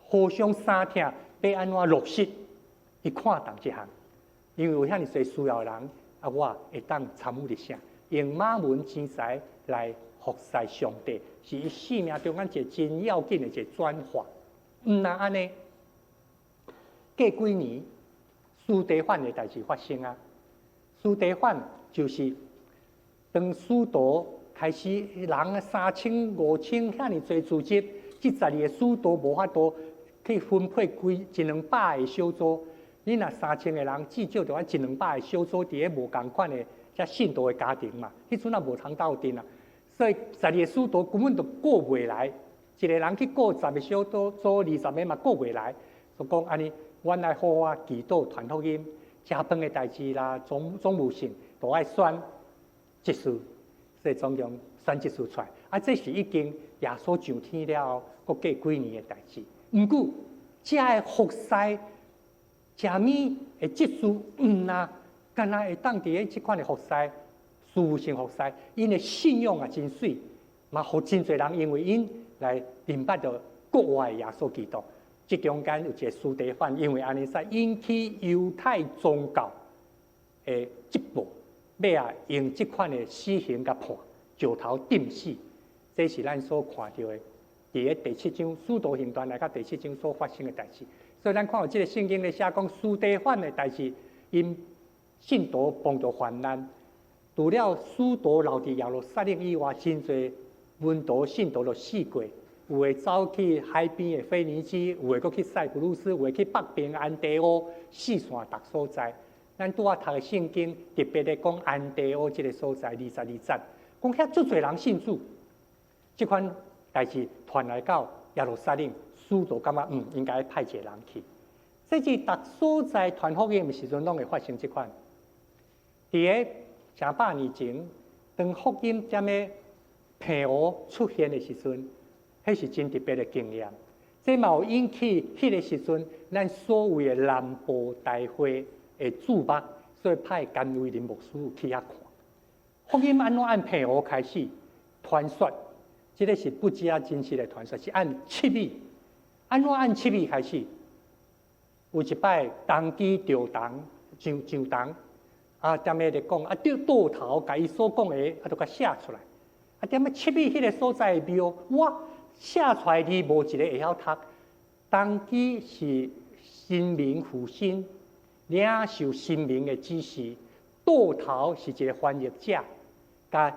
和尚三疼欲按怎落實，伊看重這項，因為有遐爾濟需要的人，啊，我會當參與佇啥？用瑪門錢財來服侍上帝，是伊生命中間一個真要緊的一個轉化。毋但按呢，過幾年，司提反的代誌發生啊。司提反就是當使徒開始人三千、五千遐爾濟組織，這十二个使徒無法度去分配幾一兩百个小組。你若三千个人，至少著愛一兩百个小組佇咧無仝款的遮信徒的家庭嘛。彼陣也無通鬥陣啊，所以十二个使徒根本就顧袂來，一個人去顧十个小組，20個嘛顧袂來。就講按呢，阮來好好祈禱傳福音，食飯的代誌啦，總務性都愛選執事。所以總共選執事出來，啊，這是已經耶穌上天了後，閣過幾年的代誌。毋過，遮个服侍，啥物的執事，毋若敢若會當佇咧這款的服侍，事務性服侍，𪜶的信仰也真媠，嘛予真濟人因為𪜶來認捌著復活的耶穌基督。這中間有一個司提反，因為按呢，才引起猶太宗教的質疑，欲啊用這款的死刑共判，石頭釘死。這是咱所看著的，佇咧第七章使徒行傳來到第七章所發生的代誌。所以咱看到這个聖經咧寫講司提反的代誌，𪜶信徒碰著患難，除了使徒留佇耶路撒冷以外，真濟門徒信徒就四過，有的走去海邊的腓尼基，有的閣去塞浦路斯，有的去北邊安提阿，四散逐所在。咱拄仔讀的聖經特別咧講安提阿這个所在，22節，講遐足濟人信主，這款代誌傳來到耶路撒冷，使徒感覺應該派一個人去。這是逐所在傳福音的時陣，攏會發生這款。佇个成百年前，當福音踮咧澎湖出現的時陣，彼是真特別的經驗。這嘛有引起彼个時陣，咱所謂的南部大會的注目，所以派甘為霖牧師去遐看。福音按怎按澎湖開始傳說？這个是不知影真實的傳說，是按七米，按怎按七米開始？有一擺當機著同上上堂，啊，踮咧咧講，啊，倒倒頭共伊所講的，啊，就共寫出來。啊，踮咧七米彼个所在的廟，哇，寫出來字無一個會曉讀。當機是神明附身，領受神明的指示，倒頭是一個翻譯者，共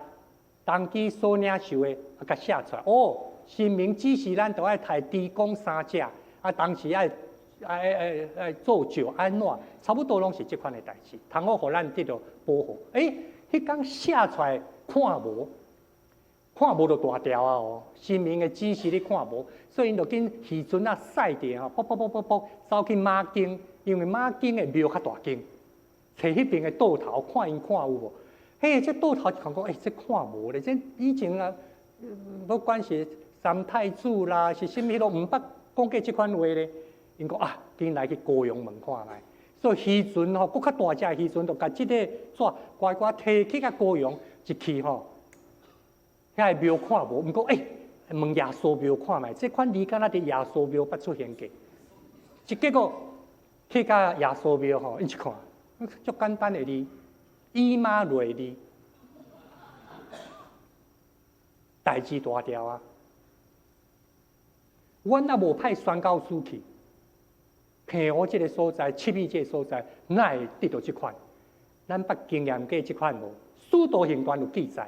當機所領受的啊，共寫出來。哦，神明指示咱都愛刣豬公三隻，啊，當時愛愛愛愛做醮按怎，差不多攏是這款的代誌，通好予咱得著保護。欸，彼工寫出來看無，看無就大條啊！哦，神明的指示你看無，所以𪜶就緊漁船仔駛著吼，噗噗噗噗噗，走去馬經，因為馬經的廟較大間，揣彼邊的桌頭看𪜶看有無？嘿，這桌頭一看講，欸，這看無咧，這以前啊，不管是三太子啦，是啥物攏毋捌講過這款話咧。𪜶講啊，緊來去高陽問看覓。所以漁船吼，閣較大隻的漁船，就共這個紙乖乖提去共高陽一去吼。遐個廟看無，毋過欸，問耶穌廟看覓，這款字敢若佇耶穌廟捌出現過。一結果去到耶穌廟吼，𪜶一看，足簡單的字，以馬內利，代誌大條啊！阮也無派宣教師去，澎湖這个所在，七美這个所在，哪會得著這款？咱捌經驗過這款無？使徒行傳有記載。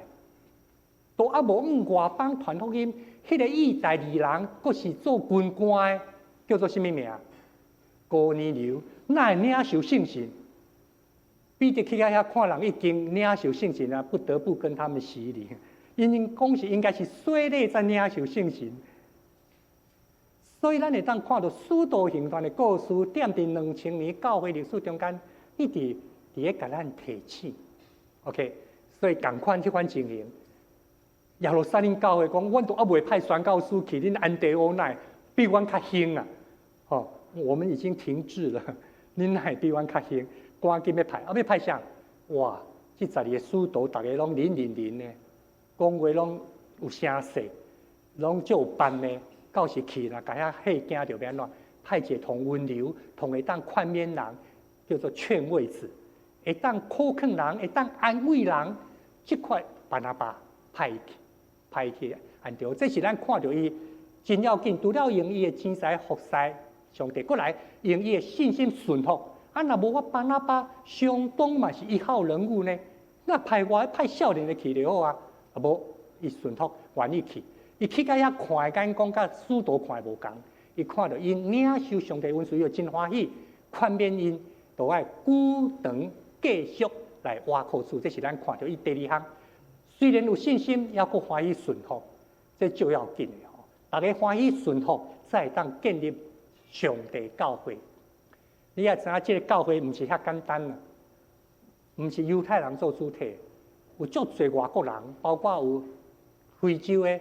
都猶無往外邦傳福音，彼個意大利人，閣是做軍官的，叫做啥物名？哥尼流，哪會領受聖神？彼得去到遐看人已經領受聖神啊，不得不跟他們洗禮。因𪜶講是應該是洗禮才領受聖神。所以咱會當看著使徒行傳的故事，踮佇2000年教會歷史中間，一直佇咧共咱提醒。OK，所以仝款這款情形。耶路撒冷教會講，阮都猶未派宣教師去，恁安提阿哪會比阮較興啊？吼，我們已經停滯了，恁哪會比阮較興？趕緊欲派，啊欲派啥？哇！這十二个使徒，逐个攏靈靈靈的，講話攏有聲勢，攏足有範的。到時去啦，共遐嚇驚著欲按怎？派一個同溫柔、同會當勸勉人，叫做勸慰子，會當苦勸人，會當安慰人，這塊巴拿巴派去。派去安提阿，這是咱看著伊真要緊。除了用伊的錢財服侍上帝，閣來用伊的信心順服。啊，若無我巴拿巴相當嘛是一號人物呢？那派我派少年的去就好啊。啊無，伊順服願意去。伊去到遐看的眼光，佮使徒看的無仝。伊看著𪜶領受上帝恩賜，伊就真歡喜，勸勉𪜶，都愛久長繼續來倚靠主。這是咱看著伊第二項。雖然有信心，猶閣歡喜順服，這最要緊的吼。逐家歡喜順服，才會當建立上帝教會。你也知影，這个教會毋是遐簡單啊，毋是猶太人做主體，有足濟外國人，包括有非洲的。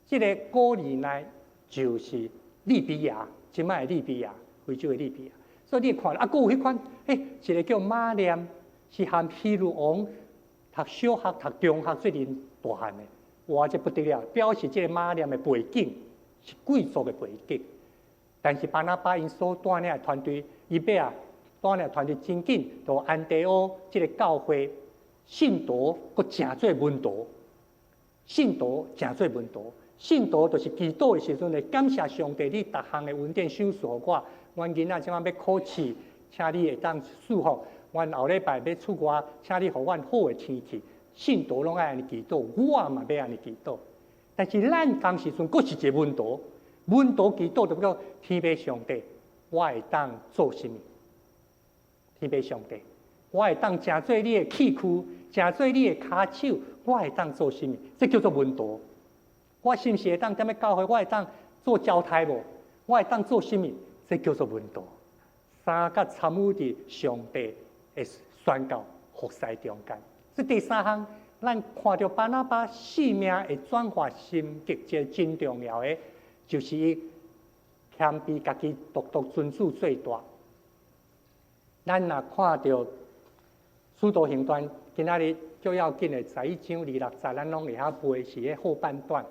這个哥尼來就是利比亞，這擺的利比亞，非洲的利比亞。所以你看，啊，閣有彼款，欸，一个叫馬念，是含希律王讀小學、讀中學做陣大漢的，哇！這不得了，表示這个馬念的背景是貴族的背景。但是巴拿巴𪜶所帶領的團隊，伊尾仔帶領團隊真緊，到安提阿這个教會信徒，閣成做門徒，信徒成做門徒，信徒就是祈禱的時陣會感謝上帝，你逐項的恩典賞賜予我，阮囡仔這擺欲考試，請你會當賜福。阮後禮拜欲出外，請你予阮好的天氣。信徒攏愛按呢祈禱，我嘛欲按呢祈禱。但是咱當時陣閣是一個門徒，門徒祈禱就叫天父上帝，我會當做啥物？天父上帝，我會當成做你的器具，成做你的跤手，我會當做啥物？這叫做門徒。我是毋是會當踮咧教會？我會當做交代無？我會當做啥物？這叫做門徒。三個參與佇上帝的宣教服侍中間，這第三項，咱看著巴拿巴生命的轉化心格，這個真重要的，就是伊謙卑家己，獨獨尊主最大。咱若看著使徒行傳，今仔日最要緊的11章26節，咱攏會曉背是彼後半段。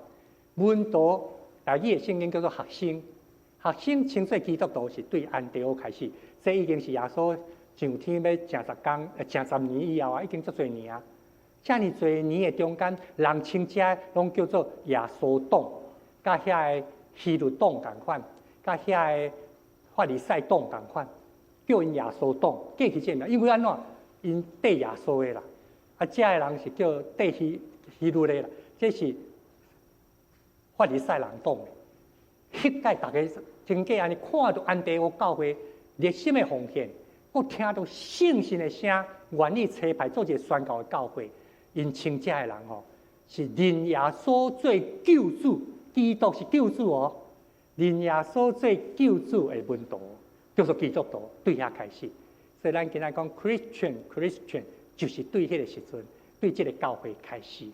門徒，台語的聖經叫做學生，學生稱做基督徒是對安提阿開始，這已經是耶穌上天欲成十工，成十年以後啊，已經足濟年啊。遮爾濟年的中間，人稱這攏叫做耶穌黨。佮遐个希律黨仝款，佮遐个法利賽黨仝款，叫𪜶耶穌黨，過去這個名，因為按怎？𪜶綴耶穌的啦，啊，遮的人是叫綴希律的啦，這是法利賽人黨的。彼屆逐家經過按呢看著安提阿教會熱心的奉獻，閣聽著聖神的聲，願意差派做一個宣教的教會，𪜶稱遮的人吼是認耶穌做救主，基督是救主哦，認耶穌做救主的門徒，叫做基督徒，對遐開始。所以咱今仔講 Christian，Christian 就是對彼個時陣，對這个教會開始。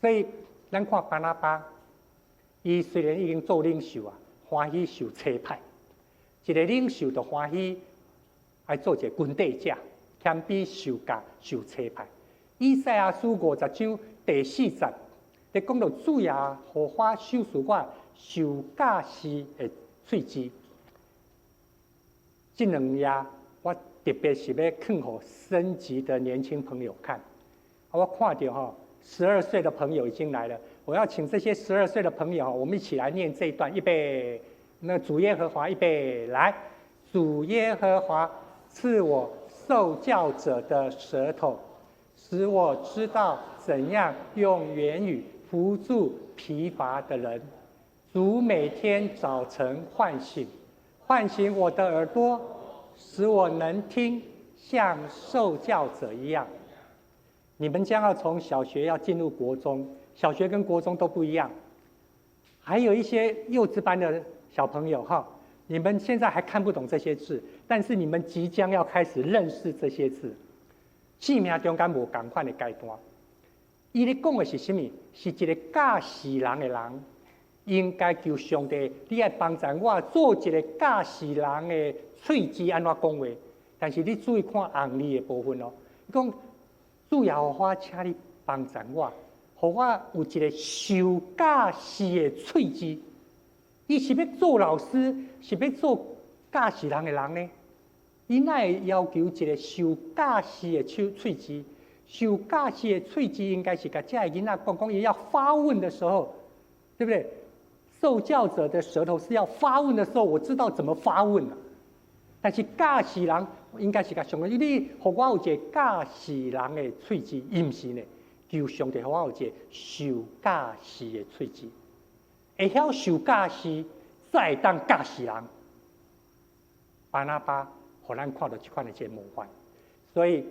所以咱看巴拿巴，伊雖然已經做領袖啊，歡喜受差派，一个領袖就歡喜愛做一个軍隊者，謙卑受教受差派。以賽亞書50章第4節，咧講到主耶和華賞賜我受教師的喙舌。這兩頁我特別是欲囥予升級的年輕朋友看。我看著吼，12歲的朋友已經來了，我要請這些十二歲的朋友，我們一起來念這一段，預備，那主耶和華，預備來，主耶和華賜我受教者的舌頭，使我知道怎樣用言語扶助疲乏的人。主每天早晨喚醒，喚醒我的耳朵，使我能聽，像受教者一樣。你們將要從小學要進入國中，小學跟國中都不一樣。還有一些幼稚班的小朋友哈，你們現在還看不懂這些字，但是你們即將要開始認識這些字。生命中間無仝款的階段，伊咧講的是啥物？是一个教示人的人，應該求上帝，你愛幫助我做一个教示人的喙舌，按怎講話？但是你注意看紅字的部分哦，伊講主耶和華，請你幫助我，予我有一个受教示的喙舌。伊是欲做老師，是欲做教示人的人呢？伊哪會要求一个受教示的喙舌？受教示的喙舌應該是共遮的囡仔講講，伊要發問的時候，對不對？受教者的舌頭是要發問的時候，我知道怎麼發問了。但是教示人應該是共上帝，你予我有一個教示人的喙舌，伊毋是呢？求上帝予我有一個受教示的喙舌，會曉受教示，才會當教示人。巴拿巴，予咱看著這款的這個模範，所以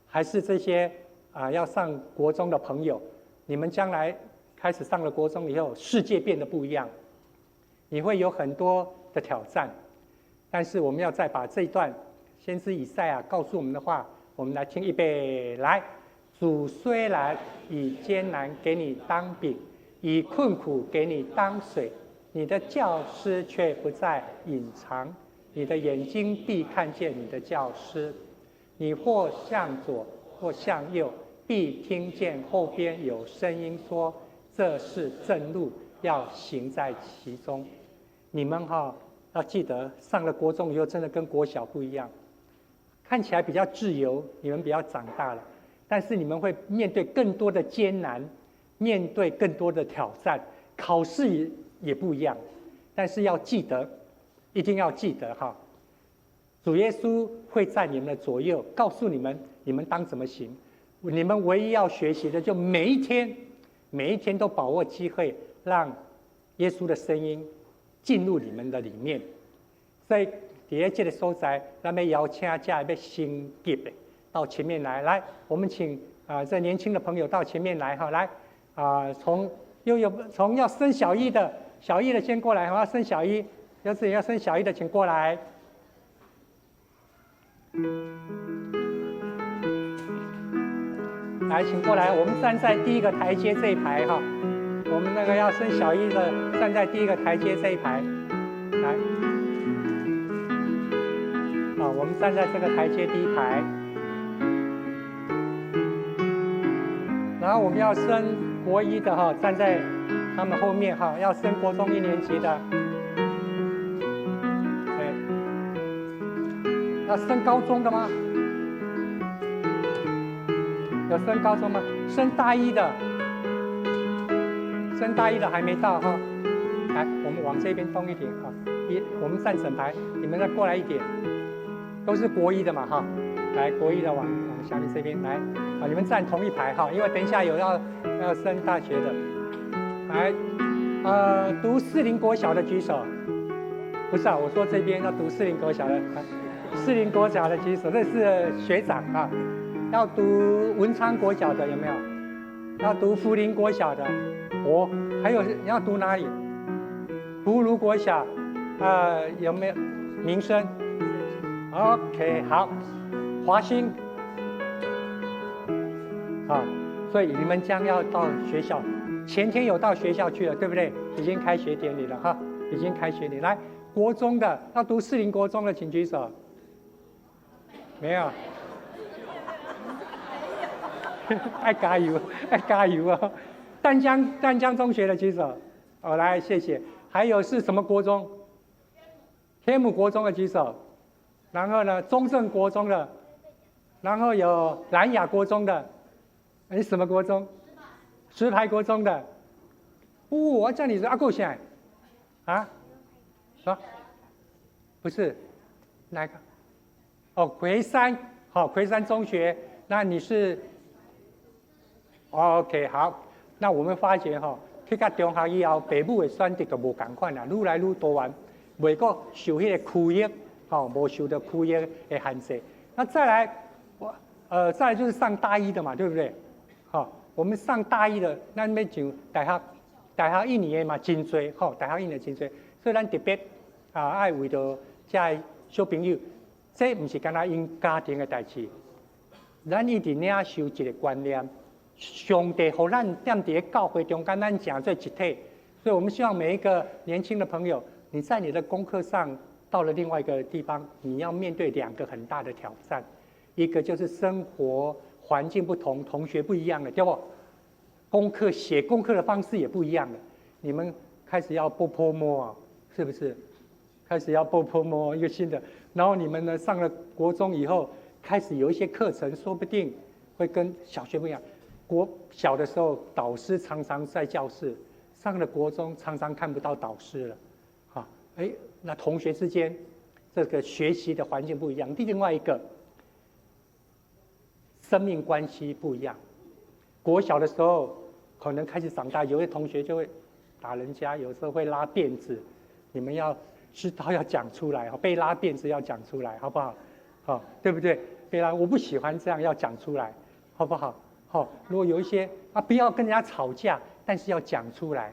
還是這些啊要上國中的朋友，你們將來開始上了國中以後，世界變得不一樣，你會有很多的挑戰。但是我們要再把這一段先知以賽亞告訴我們的話，我們來聽，預備來。主雖然以艱難給你當餅，以困苦給你當水，你的教師卻不再隱藏，你的眼睛必看見你的教師。你或向左，或向右，必聽見後邊有聲音說：這是正路，要行在其中。你們哈要記得，上了國中以後，真的跟國小不一樣，看起來比較自由，你們比較長大了，但是你們會面對更多的艱難，面對更多的挑戰，考試也不一樣。但是要記得，一定要記得哈，主耶穌會在你們的左右，告訴你們你們當怎麼行。你們唯一要學習的，就每一天，每一天都把握機會，讓耶穌的聲音進入你們的裡面。所以，佇這个所在，咱欲邀請遮欲升級的到前面來。來，我們請啊，這年輕的朋友到前面來哈。來啊，從又有從要升小一的，小一的先過來，要升小一，要是要升小一的，請過來。來，請過來，我們站在第一個台階這一排哈。我們那個要升小一的，站在第一個台階這一排，來。啊，我們站在這個台階第一排。然後我們要升國一的哈，站在他們後面哈，要升國中一年級的。對。要升高中的嗎？有升高中嗎？升大一的，升大一的還沒到哈。來，我們往這邊動一點哈，一，我們站整排，你們再過來一點，都是國一的嘛哈，來，國一的往下面這邊來，啊，你們站同一排哈，因為等一下有要升大學的，來，讀士林國小的舉手，不是啊，我說這邊要讀士林國小的，士林國小的舉手，這是學長啊，要讀文昌國小的有沒有？要讀福林國小的，我還有你要讀哪裡？福如國小，有沒有民生？OK，好，華興，好，所以你們將要到學校，前天有到學校去了，對不對？已經開學典禮了哈，已經開學典禮。來，國中的要讀士林國中的，請舉手。沒有。愛加油，愛加油啊！淡江中學的舉手。好，來，謝謝。還有是什麼國中？天母國中的舉手。然後呢，中正國中的，然後有蘭雅國中的，哎，什麼國中？石牌國中的。哦，我叫你是阿夠現啊？什麼？不是，哪個？哦，魁山，好，魁山中學。那你是？OK，好。那我們發覺哈。去到中學以後，父母的選擇就無仝款啦，愈來愈多元，袂閣受彼個區域，吼，無受著區域的限制。那再來，我再來就是上大一的嘛，對不對？好，我們上大一的，咱欲上大學，大學一年的嘛真濟，吼，大學一年真濟，所以咱特別啊，愛為著遮的小朋友，這毋是干焦𪜶家庭的代誌，咱一直領受一個觀念。上帝予咱踮佇個教會中間，咱成做一體，所以我們希望每一個年輕的朋友，你在你的功課上到了另外一個地方，你要面對兩個很大的挑戰，一個就是生活環境不同，同學不一樣了，對不？功課寫功課的方式也不一樣了，你們開始要波潑摸啊，是不是？開始要波潑摸一個新的，然後你們呢上了國中以後，開始有一些課程，說不定會跟小學不一樣。國小的時候，導師常常在教室；上了國中，常常看不到導師了。哈，哎，那同學之間這個學習的環境不一樣。另外一個，生命關係不一樣。國小的時候，可能開始長大，有些同學就會打人家，有時候會拉辮子。你們要知道要講出來，被拉辮子要講出來，好不好？好，對不對？被拉，我不喜歡這樣，要講出來，好不好？好，如果有一些啊，不要跟人家吵架，但是要講出來。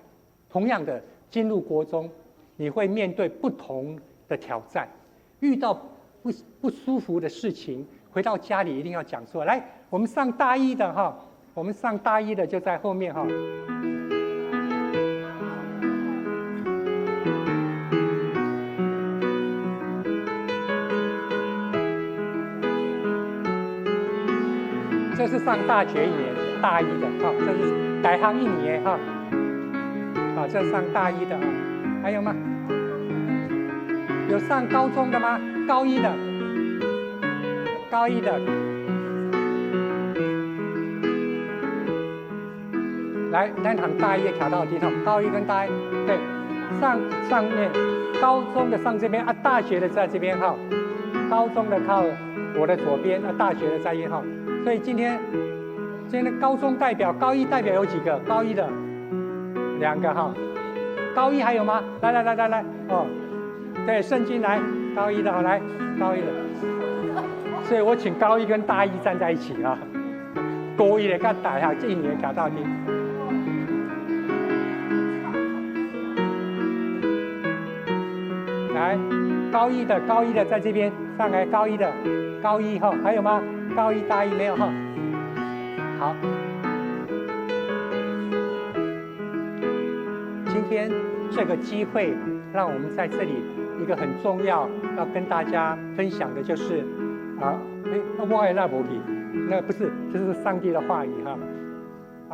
同樣的，進入國中，你會面對不同的挑戰，遇到不舒服的事情，回到家裡一定要講出來。來，我們上大一的哈，我們上大一的就在後面哈。這是上大學一年，大一的哈，這是大學一年哈，好，這是上大一的啊，還有嗎？有上高中的嗎？高一的，高一的，來，咱堂大一卡到底哈，高一跟大一，對，上面高中的上這邊啊，大學的在這邊哈，高中的靠我的左邊啊，大學的在右哈。所以今天的高中代表、高一代表有幾個？高一的兩個哈，高一還有嗎？來來來來來，哦，對，聖經來，高一的好來，高一的，所以我請高一跟大一站在一起啊，高一的佮大學這一年搞到底。來，高一的，高一的在這邊上來，高一的，高一哈，還有嗎？高一、大一沒有哈，好。今天這個機會，讓我們在這裡一個很重要要跟大家分享的就是，啊，哎，我愛那無去，那不是，這是上帝的話語哈。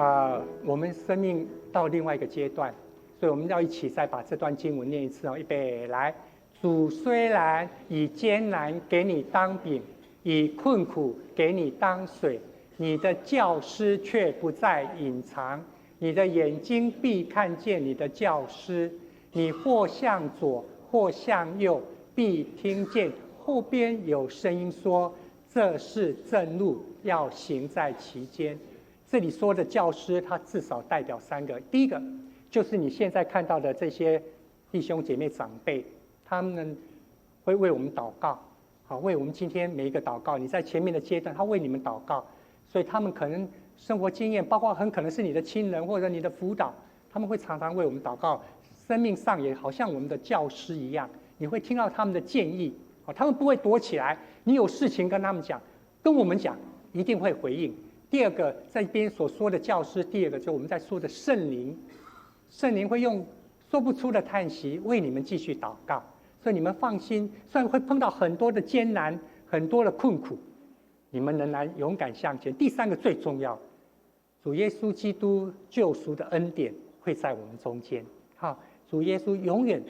啊，我們生命到另外一個階段，所以我們要一起再把這段經文念一次哦，預備來。主雖然以艱難給你當餅，以困苦給你當水，你的教師卻不再隱藏，你的眼睛必看見你的教師。你或向左，或向右，必聽見後邊有聲音說：這是正路，要行在其間。這裡說的教師，他至少代表三個。第一個就是你現在看到的這些弟兄姐妹長輩，他們會為我們禱告，好，為我們今天每一個禱告。你在前面的階段，他為你們禱告，所以他們可能生活經驗，包括很可能是你的親人或者你的輔導，他們會常常為我們禱告。生命上也好像我們的教師一樣，你會聽到他們的建議，他們不會躲起來。你有事情跟他們講，跟我們講，一定會回應。第二個，在這邊所說的教師，第二個就我們在說的聖靈，聖靈會用說不出的嘆息為你們繼續禱告，所以你們放心，雖然會碰到很多的艱難、很多的困苦，你們仍然勇敢向前。第三個最重要，主耶穌基督救贖的恩典會在我們中間。好，主耶穌永遠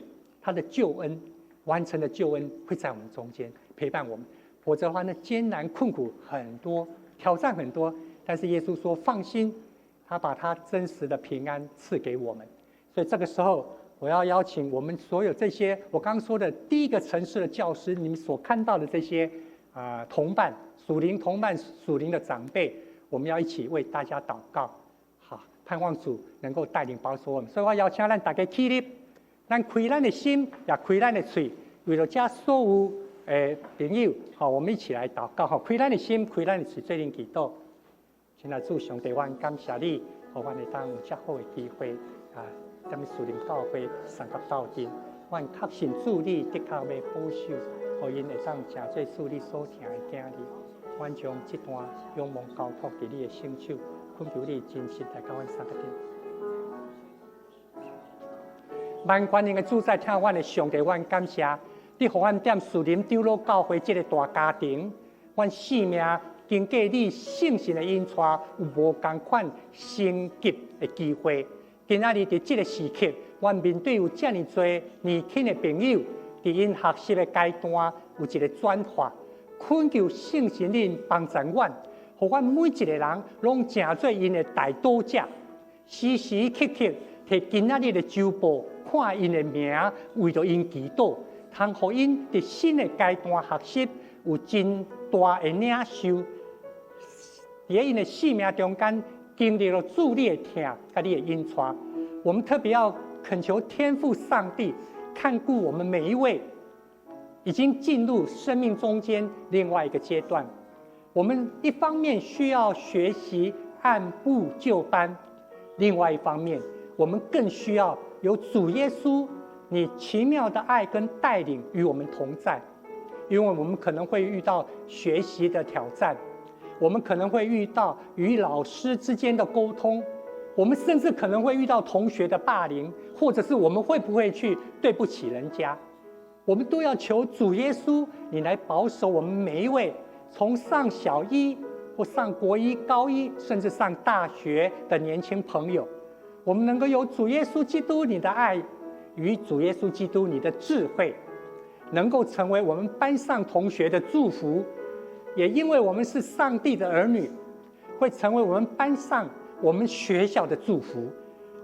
他的救恩完成的救恩會在我們中間陪伴我們，否則的話呢，艱難困苦很多，挑戰很多。但是耶穌說：“放心，他把他真實的平安賜給我們。”所以這個時候，我要邀請我們所有這些我剛剛說的第一個層次的教師，你們所看到的這些同伴、屬靈同伴、屬靈的長輩，我們要一起為大家禱告，好，盼望主能夠帶領保守我們。所以我邀請咱大家起立，咱開咱的心，也開咱的喙，為了這所有的朋友，好，我們一起來禱告，好，開咱的心，開咱的喙，做陣祈禱。親愛主上帝，阮感謝你，予阮會當有遮好的機會啊，踮樹林教會相佮鬥陣。阮確信主你的確欲保守，予𪜶會當成做主你所疼的囝兒。阮將這段仰望交託佇你的聖手，懇求你真實來佮阮相佮陣。萬權能的主宰，疼阮的上帝，阮感謝你，予阮踮樹林長老教會這個大家庭，阮性命經過你聖神的引帶，有無仝款升級的機會。今仔日佇這個時刻，阮面對有遮爾濟年輕的朋友，佇𪜶學習的階段有一個轉化，懇求聖神恁幫助阮，予阮每一個人攏成做𪜶的代禱者，時時刻刻提今仔日的週報，看𪜶的名，為著𪜶祈禱，通予𪜶佇新的階段學習有真大的領受。佇𪜶的生命中間經歷了主你的疼，佮你的引帶，我們特別要懇求天父上帝看顧我們每一位已經進入生命中間另外一個階段。我們一方面需要學習按部就班，另外一方面，我們更需要有主耶穌你奇妙的愛跟帶領與我們同在，因為我們可能會遇到學習的挑戰。我們可能會遇到與老師之間的溝通，我們甚至可能會遇到同學的霸凌，或者是我們會不會去對不起人家？我們都要求主耶穌，你來保守我們每一位，從上小一或上國一、高一，甚至上大學的年輕朋友，我們能夠有主耶穌基督你的愛與主耶穌基督你的智慧，能夠成為我們班上同學的祝福。也因為我們是上帝的兒女，會成為我們班上、我們學校的祝福。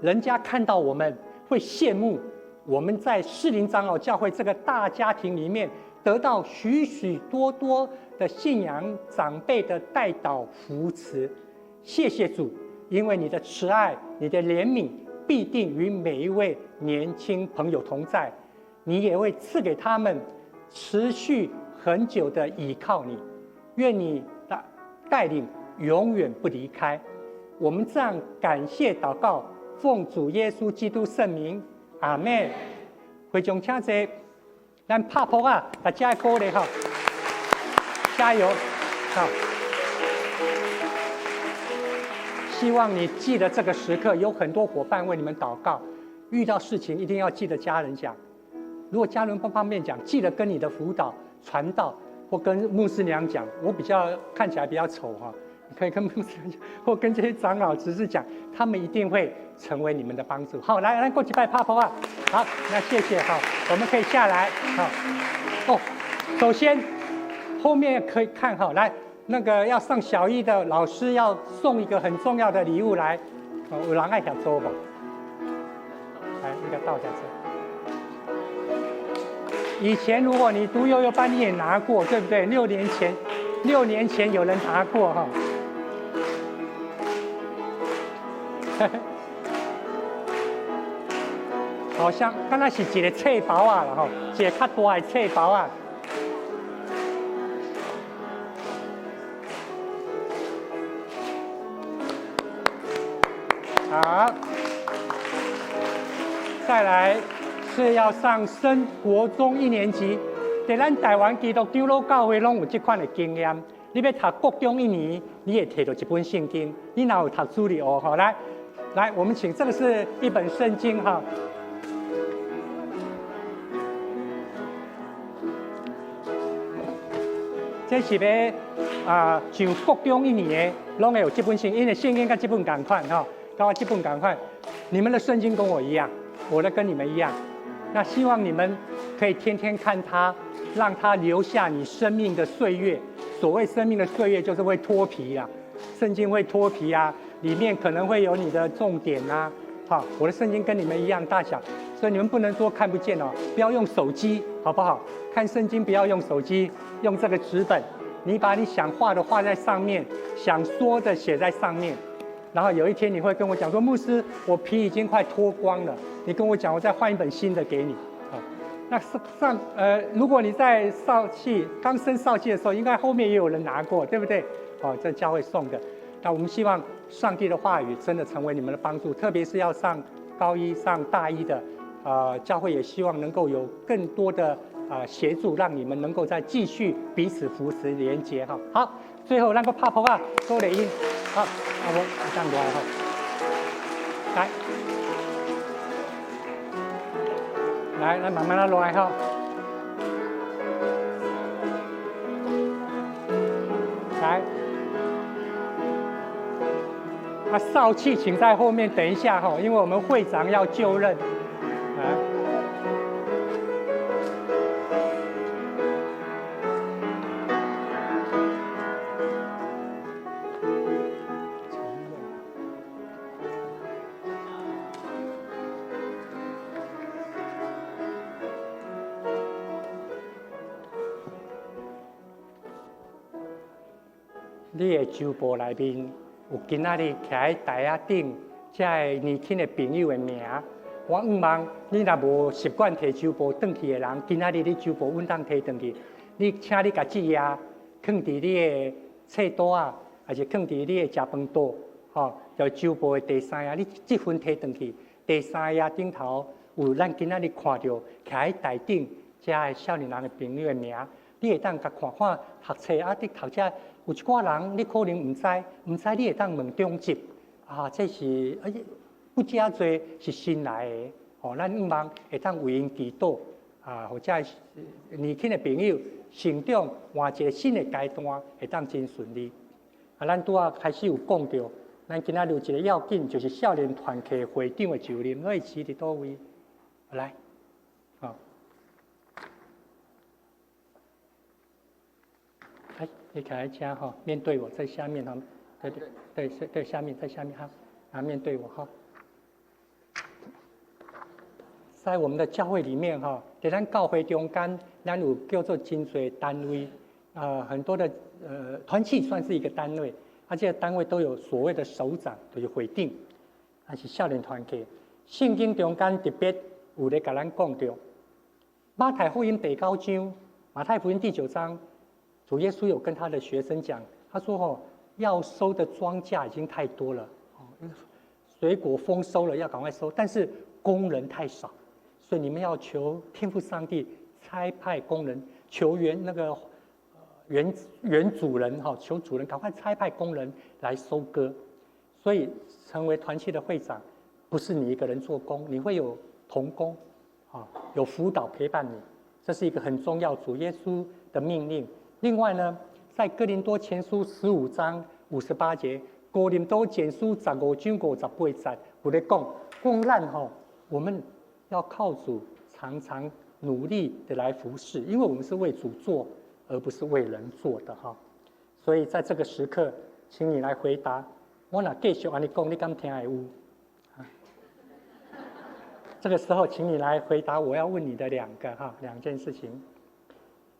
人家看到我們會羨慕我們在士林長老教會這個大家庭裡面得到許許多多的信仰長輩的帶導扶持。謝謝主，因為你的慈愛、你的憐憫必定與每一位年輕朋友同在，你也會賜給他們持續很久的倚靠你。願你的帶領永遠不離開。我們這樣感謝禱告，奉主耶穌基督聖名，阿們。會眾請坐，咱拍噗仔，大家鼓勵哈，加油，好。希望你記得這個時刻，有很多夥伴為你們禱告。遇到事情一定要記得家人講，如果家人不方便講，記得跟你的輔導傳道。或跟牧師娘講，我比較看起來比較醜哈，你可以跟牧師娘講，或跟這些長老執事講，他們一定會成為你們的幫助。好，來來過幾拜拍噗仔！好，那謝謝哈，我們可以下來。好，哦，首先後面可以看哈，來那個要上小一的老師要送一個很重要的禮物來，有人愛協助無？來，那個倒下去。以前如果你讀幼幼班，你也拿過，對不對？6年前，6年前有人拿過哈。好像敢若是一个冊包仔啦吼，一个較大的冊包仔。好，再來是要上升國中一年級，佇咱台灣基督長老教會攏有這款的經驗。你欲讀國中一年，你會提著一本聖經。你若有讀主日學吼，來來，我們請這個是一本聖經哈。這是欲啊上國中一年的，攏會有這本聖經，因為聖經佮這本仝款吼，佮我這本仝款。你們的聖經跟我一樣，我的跟你們一樣。那希望你們可以天天看它，讓它留下你生命的歲月。所謂生命的歲月，就是會脫皮啊，聖經會脫皮啊，裡面可能會有你的重點啊。好，我的聖經跟你們一樣大小，所以你們不能說看不見哦，不要用手機，好不好？看聖經不要用手機，用這個紙本，你把你想畫的畫在上面，想說的寫在上面，然後有一天你會跟我講說，牧師，我皮已經快脫光了，你跟我講，我再換一本新的給你。好，那上如果你在少氣剛升少氣的時候，應該後面也有人拿過，對不對？好，這教會送的。那我們希望上帝的話語真的成為你們的幫助，特別是要上高一、上大一的，教會也希望能夠有更多的協助，讓你們能夠再繼續彼此扶持連結哈。好，最後咱閣拍噗仔，鼓勵𪜶，好，啊我這樣過來哈，來，來，來慢慢來落來哈，來。啊，少氣請在後面等一下哈，因為我們會長要就任。來，你的周報內面有今仔日徛佇台仔頂這个年輕的朋友的名。我向望你若無習慣提周報轉去的人，今仔日你周報穩當提轉去。你請你共這頁囥佇你的冊桌仔，還是囥佇你的食飯桌，吼，就周報的第三頁，你這份提轉去，第三頁頂頭有咱今仔日看著徛佇台頂這个少年人的朋友的名，你會當共看看讀冊啊，佇讀這有一寡人你可能毋知，毋知你會當問長執啊，這是哎不遮濟是新來的，吼，咱向望會當為𪜶祈禱啊，予這年輕的朋友成長換一個新的階段，會當真順利。啊，咱拄仔開始有講著，咱今仔日有一個要緊，就是少年團契會長的就任，位置佇佗位？來，好，來，你徛佇遮吼，面對我，在下面哈，對對對對，下面在下面哈，啊，面對我哈。在我們的教會裡面哈，佇咱教會中間，咱有叫做真濟單位，啊，很多的團契算是一個單位，啊，這個單位都有所謂的首長，就是會長，還是少年團契。聖經中間特別有咧共咱講著，馬太福音第九章，馬太福音第九章，主耶穌有跟他的學生講，他說：吼，要收的莊稼已經太多了，水果豐收了，要趕快收，但是工人太少。所以你們要求天父上帝差派工人，求園那個園園主人哈，求主人趕快差派工人來收割。所以成為團契的會長，不是你一個人做工，你會有同工，啊，有輔導陪伴你，這是一個很重要主耶穌的命令。另外呢，在哥林多前書15章58節，哥林多前書15章58節，有咧講，講咱吼，我們要靠主，常常努力的來服侍，因為我們是為主做，而不是為人做的哈。所以在這個時刻，請你來回答。我若繼續按呢講，你敢聽會有？這個時候，請你來回答我要問你的兩件事情。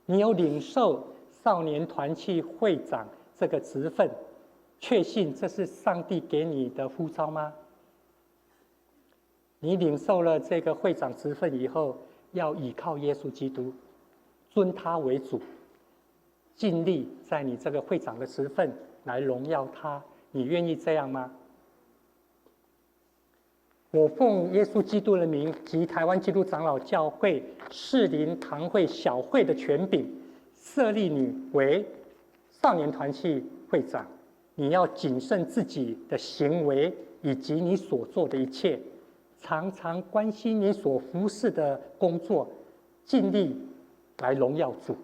你有領受少年團契會長這個職分，確信這是上帝給你的呼召嗎？你領受了這個會長職分以後，要倚靠耶穌基督，尊他為主，盡力在你這個會長的職分來榮耀他。你願意這樣嗎？我奉耶穌基督的名及台灣基督長老教會士林堂會小會的權柄，設立你為少年團契會長。你要謹慎自己的行為以及你所做的一切，常常關心你所服侍的工作，盡力來榮耀主。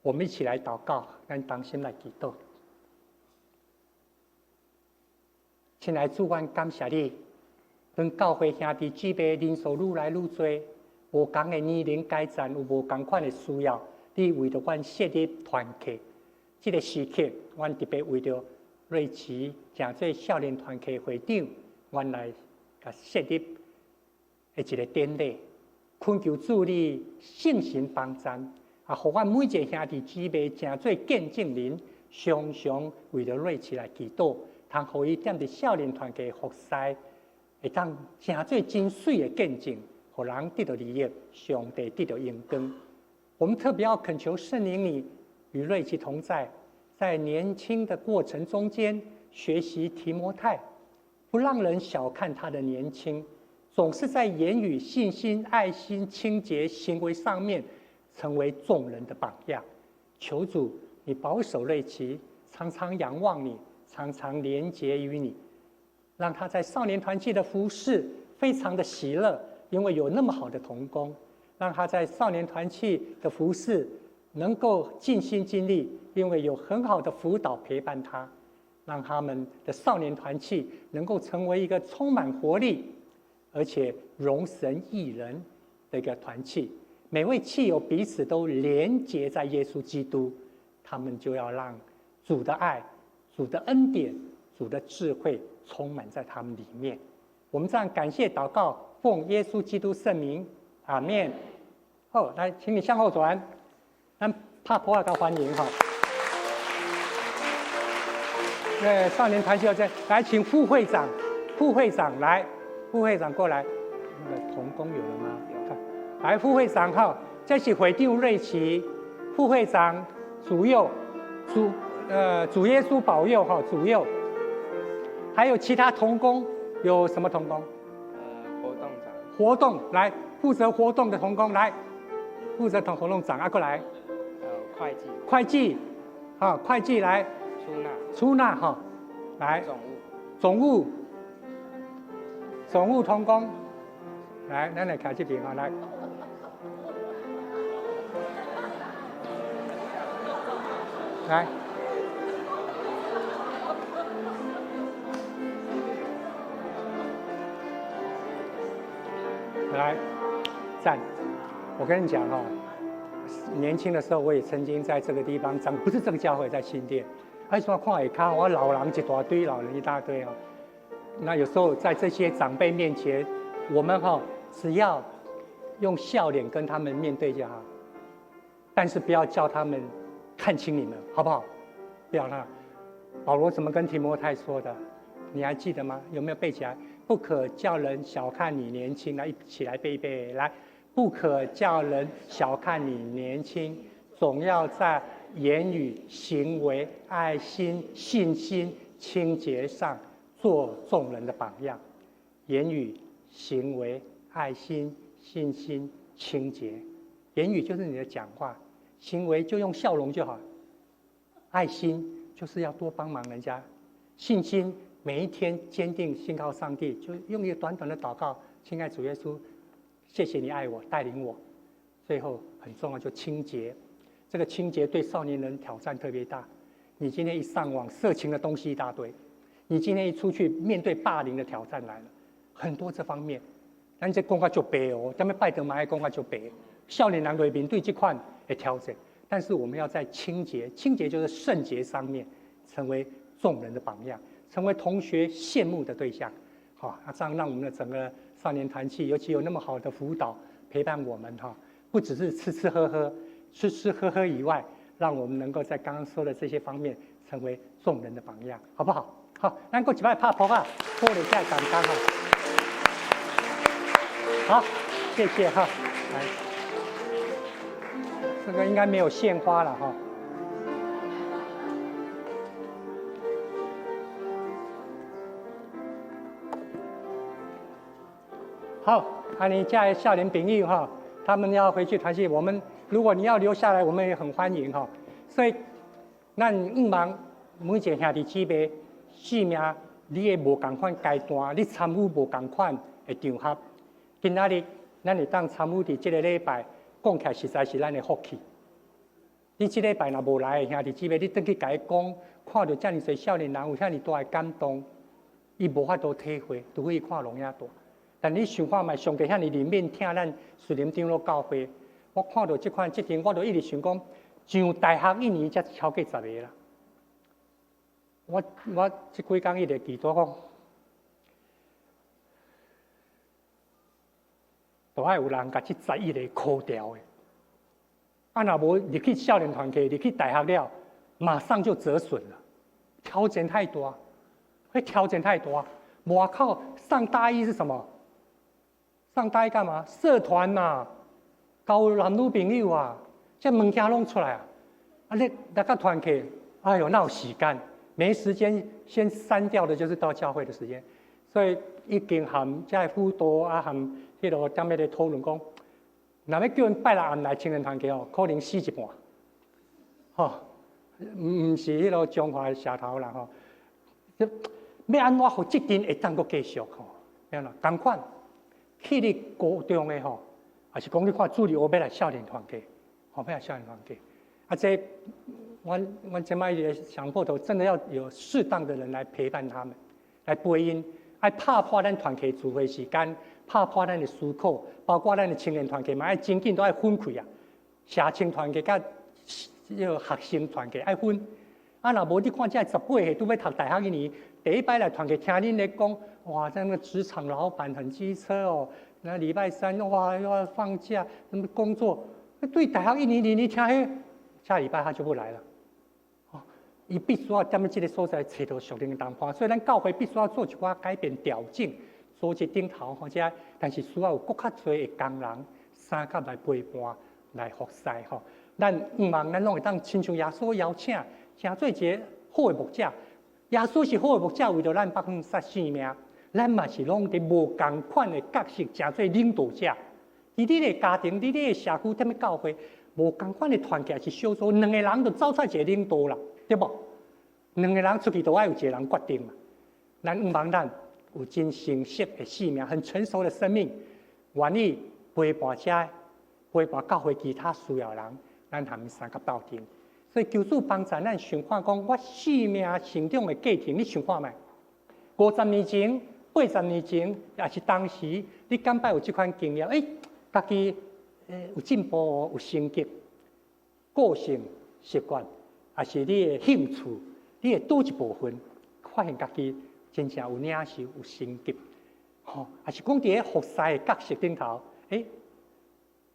我們一起來禱告，咱同心來祈禱。親愛的主，阮感謝你，當教會兄弟姊妹人數愈來愈濟，無仝的年齡階層有無仝款的需要，你為著阮設立團契。這個時刻，阮特別為著瑞奇成做少年團契會長，阮來共設立的一個典禮，懇求主你聖神幫贊，啊，予阮每一個兄弟姊妹成做見證人，常常為著瑞奇來祈禱。通予伊踮佇少年團契服侍，會當成做真媠的見證，予人得著利益，上帝得著榮光。我們特別要懇求聖靈，你與瑞奇同在，在年輕的過程中間學習提摩太，不讓人小看他的年輕，總是在言語、信心、愛心、清潔行為上面成為眾人的榜樣。求主，你保守瑞奇，常常仰望你。常常連結於你，讓他在少年團契的服侍非常的喜樂，因為有那麼好的同工，讓他在少年團契的服侍能夠盡心盡力，因為有很好的輔導陪伴他，讓他們的少年團契能夠成為一個充滿活力，而且榮神益人的一個團契。每位契友彼此都連結在耶穌基督，他們就要讓主的愛、主的恩典、主的智慧充滿在他們裡面。我們這樣感謝禱告，奉耶穌基督聖名，阿們。好，來，請你向後轉，咱拍噗仔共歡迎哈。那少年團契在，來，請副會長，副會長來，副會長過來。那個同工有了嗎？有。來，副會長哈，這是會長瑞奇，副會長主佑主。主耶穌保佑哈，主佑，還有其他同工，有什麼同工？活動長。活動來，負責活動的同工來，負責同活動長啊過來。會計。會計，好，會計來。出納。出納哈，來。總務。總務。總務同工，來，咱來徛這邊哈，來。來。來，讚！我跟你講哦，年輕的時候我也曾經在這個地方長，不是這個教會，在新店。哎，說看下跤，我老人一大堆，老人一大堆哦。那有時候在這些長輩面前，我們哈只要用笑臉跟他們面對就好，但是不要叫他們看輕你們，好不好？不要那。保羅怎麼跟提摩太說的？你還記得嗎？有沒有背起來？不可叫人小看你年輕，來，一起來背一背，來，不可叫人小看你年輕，總要在言語、行為、愛心、信心、清潔上做眾人的榜樣。言語、行為、愛心、信心、清潔。言語就是你的講話，行為就用笑容就好。愛心就是要多幫忙人家，信心。每一天堅定信靠上帝，就用一個短短的禱告，親愛主耶穌，謝謝你愛我，帶領我。最後很重要，就清潔。這個清潔對少年人挑戰特別大。你今天一上網，色情的東西一大堆；你今天一出去，面對霸凌的挑戰來了，很多這方面。咱這講較足白哦，咱們拜登嘛愛講較足白。少年人會面對這款的挑戰，但是我們要在清潔，清潔就是聖潔上面，成為眾人的榜樣。成為同學羨慕的對象，好，那這樣讓我們的整個少年團契，尤其有那麼好的輔導陪伴我們哈，不只是吃吃喝喝，吃吃喝喝以外，讓我們能夠在剛剛說的這些方面成為眾人的榜樣，好不好？好，咱閣一擺拍噗仔，鼓勵遮同工哈。好，謝謝哈。來，這個應該沒有獻花了哈。好，按呢遮少年朋友哈，他們要回去團契，我們如果你要留下來，我們也很歡迎哈。所以，咱向望每一個兄弟姊妹，生命你的無仝款階段，你參與無仝款的場合，今仔日咱會當參與佇這個禮拜，講起來實在是咱的福氣。你這禮拜若無來的兄弟姊妹，你轉去共伊講，看著遮爾濟少年人有遐爾大的感動，伊無法度體會，除非伊看錄影帶。但你想看覓，上帝遐爾憐憫疼咱士林長老教會，我看著這款這陣，我就一直想講，上大學一年才超過十個啦。我這幾工一直祈禱講，都愛有人共這11個箍掉的。啊，若無入去少年團契，入去大學了，馬上就折損了，挑戰太多，會挑戰太多。外口上大一是什麼？上大一幹嘛？社團嘛，交男女朋友啊，這物件攏出來啊。啊，你來到團契，哎喲，哪有時間？沒時間，先刪掉的就是到教會的時間。所以已經和這輔導啊，和彼個踮咧討論講，若欲叫𪜶拜六暗來青年團契哦，可能死一半。吼，毋是彼個彰化社頭啦吼。欲按怎予這陣會當閣繼續吼？欲按怎？仝款去你高中的吼，抑是講你看主日學欲來少年團契，吼欲來少年團契。啊，這阮這擺咧想破頭，真的要有適當的人來陪伴他們，來陪𪜶，愛拍破咱團契聚會時間，拍破咱的思考，包括咱的青年團契嘛，愛真緊都愛分開啊。社青團契佮這個學生團契愛分。啊，若無你看這18歲拄欲讀大學一年，第一擺來團契聽恁咧講，哇，這個職場老闆很機車哦。那禮拜三哇又要放假，什麼工作？對大學一年年你聽彼，下禮拜他就不來了。哦，伊必須要踮這個所在揣著屬靈的同伴，所以咱教會必須要做一寡改變調整，組織頂頭吼遮，但是需要有閣較濟的工人相佮來陪伴來服侍吼。咱向望咱攏會當親像耶穌邀請，成做一個好的牧者。耶穌是好的牧者，為著咱放捨性命，咱嘛是攏佇無仝款的角色，成做領導者。佇你的家庭、佇你的社區、踮咧教會，無仝款的團契是小組，兩個人就走出一個領導啦，對無？兩個人出去都愛有一個人決定嘛。咱向望咱有真成熟的生命，很成熟的生命，願意陪伴遮，陪伴教會其他需要人，咱含𪜶相佮鬥陣。所以求主幫助咱想看講，我生命成長的過程，你想看覓？50年前、80年前，抑是當時，你敢捌有這款經驗？欸，家己有進步哦，有升級，個性習慣，抑是你的興趣，你的佗一部分，發現家己真正有領受、有升級，吼，抑是講佇咧服侍的角色頂頭，欸，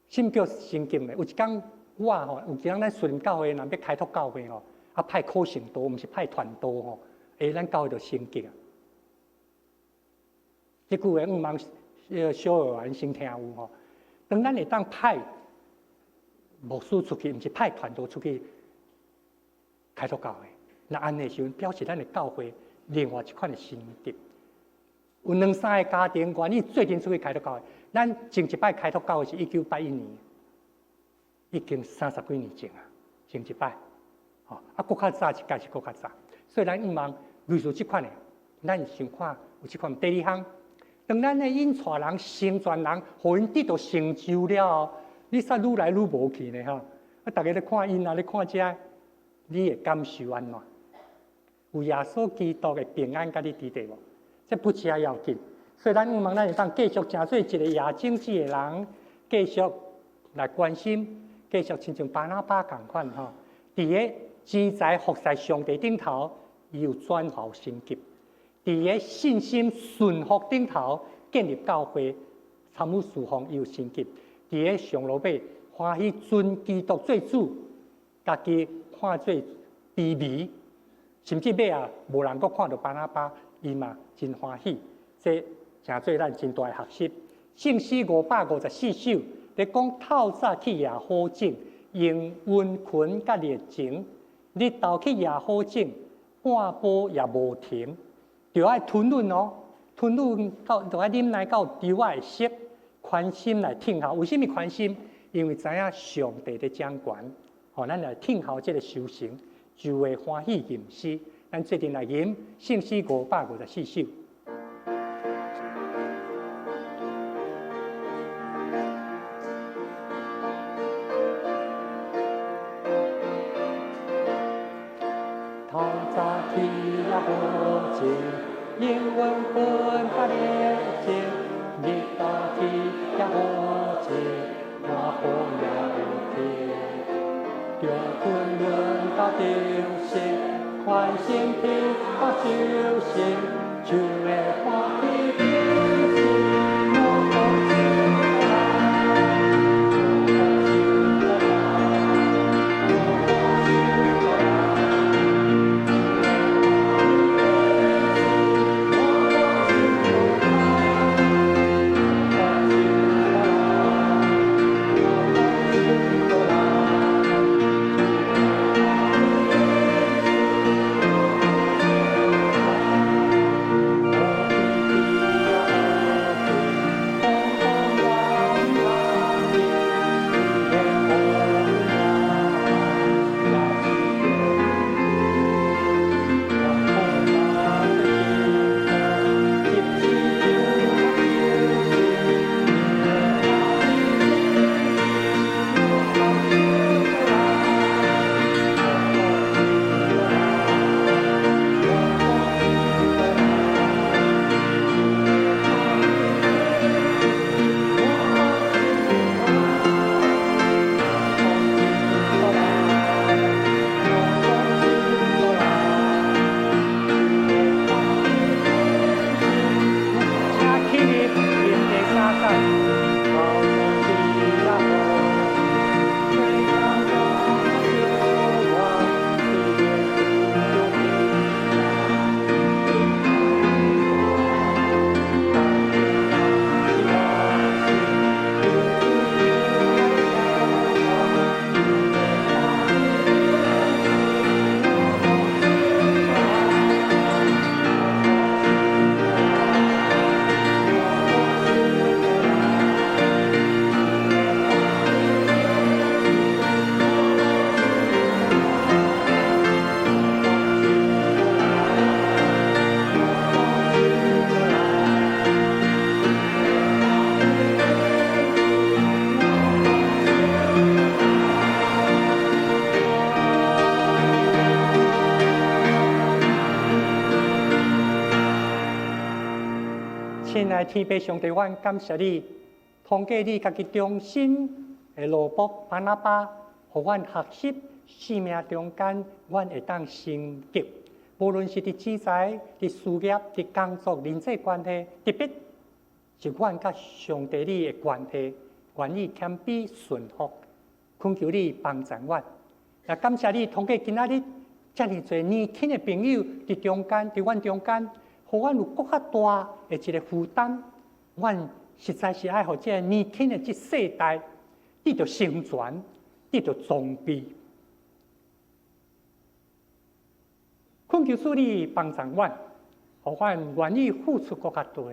什麼叫升級呢？有一工我吼，有一工咱士林教會若欲開拓教會吼，啊派可信度，毋是派傳道吼，欸，咱教會就升級啊。這句話向望小學員先聽有吼。當咱會當派牧師出去，毋是派傳道出去開拓教會，若按呢時陣表示咱的教會另外一款的升級。有兩三個家庭願意做陣出去開拓教會。咱前一擺開拓教會是1981年，已經30幾年前啊，前一擺，吼啊，閣較早一屆是閣較早，所以咱向望類似這款的，咱想看有這款。第二項，當咱的引帶人、成全人，予𪜶得著成就了後，你煞愈來愈無去呢吼。啊，逐家咧看𪜶啊，咧看這，你會感受按怎？有耶穌基督的平安佮你佇佇無？這不只要緊。所以咱向望咱會當繼續成做一個野種子的人，繼續來關心，繼續親像巴拿巴仝款吼。佇個錢財服侍上帝頂頭，伊有轉化升級；佇個信心順服頂頭，建立教會，參與事奉，伊有升級。佇咧上落尾，歡喜尊基督做主，家己看做卑微，甚至尾仔無人閣看著巴拿巴，伊嘛真歡喜。這成做咱真大的學習。聖詩554首，咧講透早去攑火種，用殷勤佮熱情，日頭去攑火種，半晡也無停，著愛吞忍哦，吞忍到著愛忍耐到稻仔會熟，寬心來等候。為啥物寬心？因為知影上帝咧掌權，予咱來等候這个收成，就會歡喜吟詩。咱做陣來吟聖詩554首。透早去攑火種，用殷勤佮熱情，日頭去攑火種，半晡也無停，著吞忍到稻熟，寬心等候收成，就會歡喜吟詩。親愛天父上帝，阮感謝你，通過你家己忠心的奴僕巴拿巴，予阮學習生命中間，阮會當升級。無論是佇錢財、佇事業、佇工作、人際關係，特別是阮佮上帝你的關係，願意謙卑順服，懇求你幫助阮。也感謝你通過今仔日遮爾濟年輕的朋友佇中間，佇阮中間，予阮有閣較大的一个負擔。阮實在是愛予這个年輕的這世代得著成全，得著裝備。懇求主你幫助阮，予阮願意付出閣較多，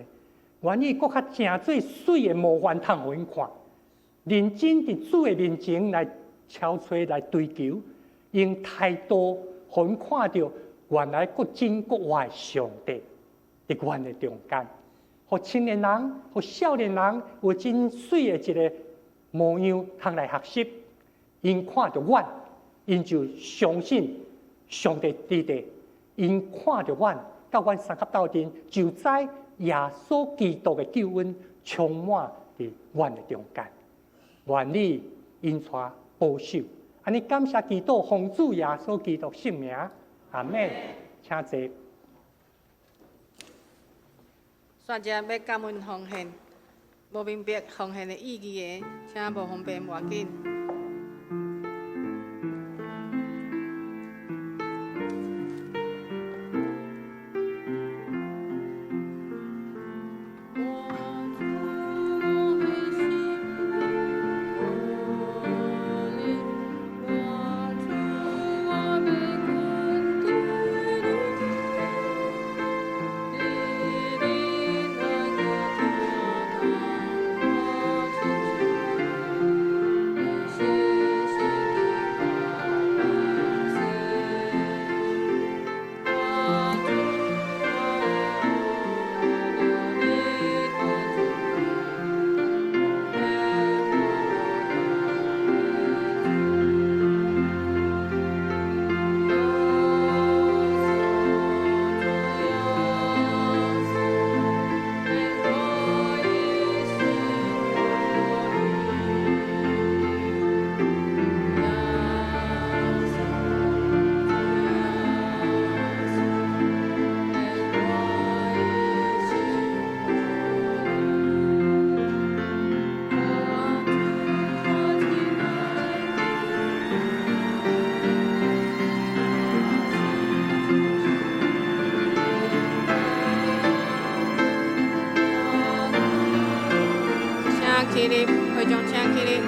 願意閣較成做媠的模範，通予𪜶看，認真佇主的面前來敲揣來追求，用態度予𪜶看著原來閣真閣活的上帝佇阮的中間，予青年人、予少年人有真媠的一个模樣，通來學習。𪜶看著阮，𪜶就相信上帝佇咧。𪜶看著阮，佮阮相佮鬥陣，就知耶穌基督的救恩充滿佇阮的中間。願你引帶保守，按呢感謝基督，奉主耶穌基督聖名，阿們。請坐。煞接欲感恩奉獻，無明白奉獻的意義的，請無方便無要緊。起立，會眾請起立。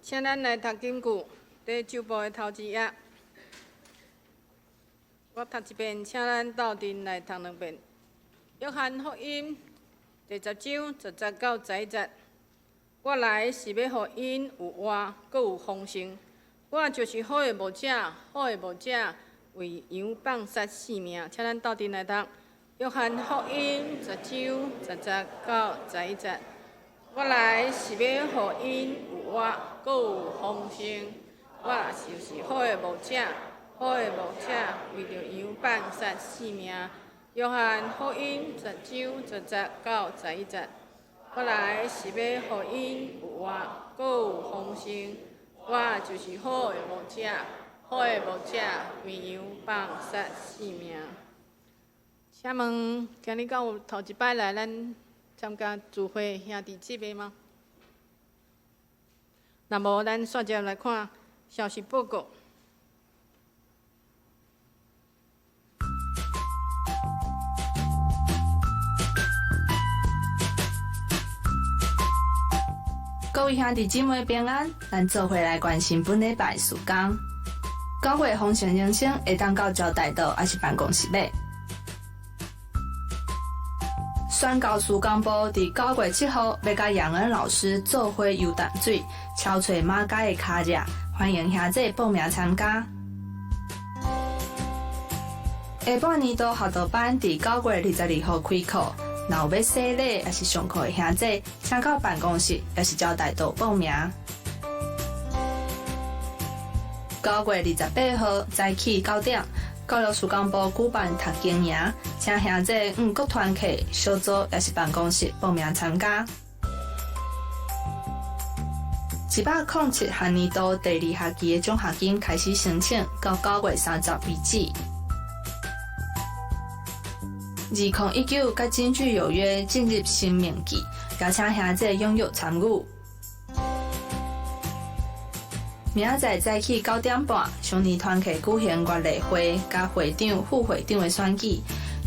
請咱來讀經句，佇周報的頭一頁。我讀一遍，請咱鬥陣來讀兩遍。約翰福音第十章十節到十一節。我來是欲予𪜶有活，閣有豐盛。我就是好的牧者，好的牧者為羊放捨性命。請咱鬥陣來讀。約翰福音十章十節到十一節。我來是欲予𪜶有活，閣有豐盛。我就是好的牧者，好的牧者為著羊放捨性命。約翰福音十章十節到十一節。我來是欲予𪜶有活，閣有豐盛。我就是好的牧者，好的牧者為羊放捨性命。請問，今日敢有頭一擺來咱參加聚會兄弟姊妹嗎？若無，咱煞接來看消息報告。各位兄弟姊妹平安，咱做伙來關心本禮拜事工。9月豐盛人生會當到招待所抑是辦公室買。宣教事工部佇9月7號欲佮楊恩老師做伙游淡水，敲揣馬偕的跤跡，歡迎兄弟報名參加。下半年度學道班佇9月22號開課，若有欲洗禮抑是上課的兄弟，請到辦公室抑是招待所報名。9月28號早起9點，教育事工部舉辦讀經營，請兄弟往各團體、小組抑是辦公室報名參加。107學年度第二學期的獎學金開始申請，到9月30為止。2019佮京劇有約進入新命季，邀請兄弟踴躍參與。明仔載早起9點半，少年團契舉行月例會，佮會長、副會長的選舉。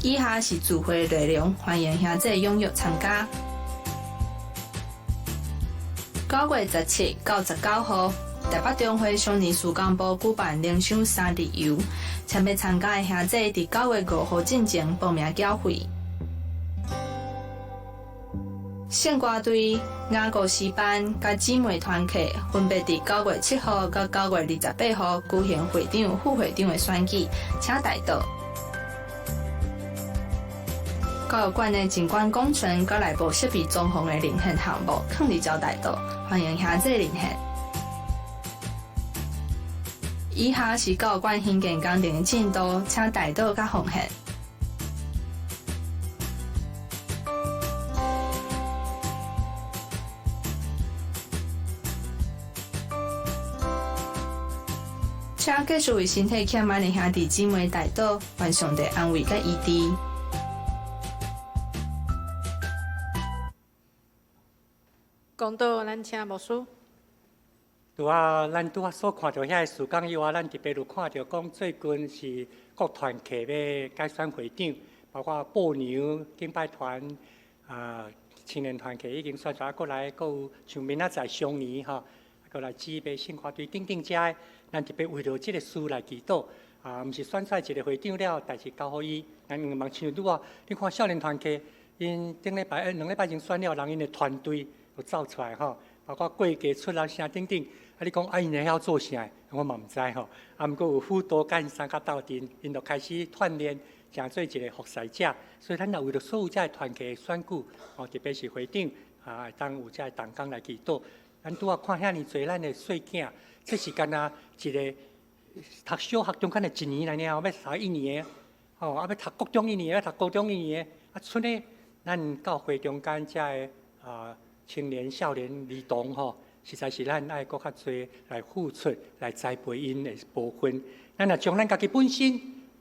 以下是聚會內容，歡迎兄弟踴躍參加。9月17到19號，台北中會少年事工部舉辦靈修三日遊，請欲參加的兄弟佇9月5號進前報名繳費。聖歌隊、雅歌詩班佮姊妹團契分別佇9月7號佮9月28號舉行會長、副會長的選舉，請代到。教育館的景觀工程佮內部設備裝潢的遴選項目，囥佇招待桌，歡迎兄弟遴選。以下是教育館興建工程的進度，請代禱佮奉獻。請繼續為身體欠滿的兄弟姊妹代禱，願上帝安慰佮醫治。講道，咱請牧師。拄仔，咱拄仔所看著遐个事工以外，咱特別有看著講最近是各團契欲改選會長，包括布娘敬拜團啊、青年團契已經選出來，閣來閣有像明仔載雙年吼，閣來姊妹聖歌隊等等遮个，咱特別為著這个事來祈禱。啊，毋是選出來一个會長了，代誌交予伊。咱毋茫親像拄仔，你看少年團契，𪜶頂禮拜、兩禮拜前選了，人𪜶的團隊有走出來吼，包括過家出來啥等等。啊，你講啊，𪜶會曉做啥？我嘛毋知吼。啊，毋過有輔導佮𪜶相佮鬥陣，𪜶就開始鍛鍊，成做一个服侍者。所以咱若為著所有這个團契的選舉，吼，特別是會長啊，會當有這个同工來祈禱。咱拄仔看遐爾濟咱的細囝，這是敢若一个讀小學中間的一年來爾，欲讀一年的，吼，啊欲讀國中一年，欲讀高中一年的，啊，賰呢，咱教會中間這个啊青年、少年、兒童吼，實在是咱愛閣較濟來付出，來栽培𪜶的部分。咱若將咱家己本身，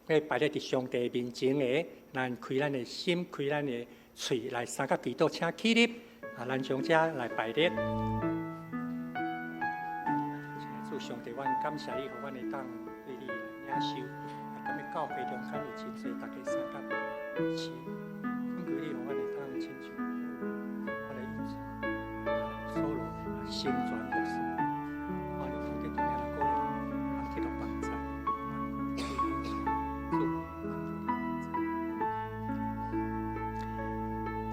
欲擺佇上帝面前的，咱開咱的心，開咱的喙來相佮祈禱，請起立，啊，咱將這來擺列。主上帝，阮感謝你，予阮會當對你來領受。啊，踮咧教會中間有真濟大家相佮一起，懇求你，予阮會當親像我來引帶啊，掃羅成全服侍，啊，你講得當遐來鼓勵，啊，得到幫助，主，懇求你。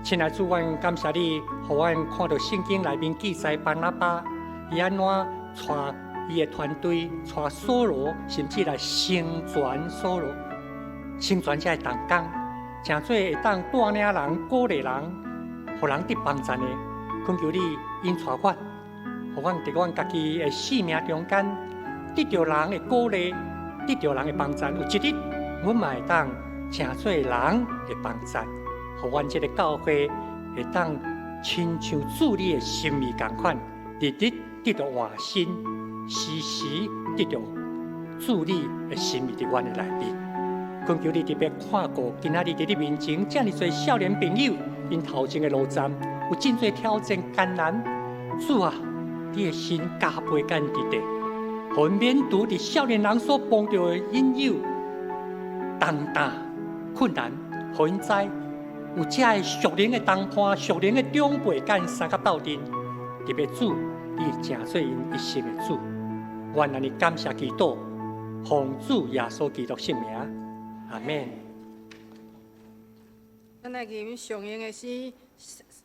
親愛主，阮感謝你，予阮看著聖經內面記載巴拿巴，伊按怎帶伊的團隊，帶掃羅，甚至來成全掃羅，成全這个同工，成做會當帶領人、鼓勵人，予人得幫贊的。懇求你引帶阮，予阮佇阮家己的生命中間，得著人的鼓勵，得著人的幫贊。有一日，阮嘛會當成做人的幫贊，予阮這个教會會當親像主你的心意仝款，日日得著換新。時時得著主你的心意佇阮的內面，懇求你特別看顧今仔日佇你面前遮爾濟少年朋友，𪜶頭前的路站有真濟挑戰艱難。主啊，你的心加倍佮𪜶佇咧，予𪜶免除佇少年人所碰著的引誘、重擔、困難，予𪜶知有遮个屬靈的同伴、屬靈的長輩佮𪜶相佮鬥陣。特別主，你會成做𪜶一生的主。阮按呢感謝祈禱，奉主耶穌基督聖名，阿們。咱來吟上用的詩，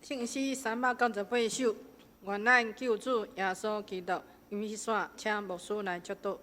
聖詩398首，願咱救主耶穌基督，音樂線，請牧師來祝禱。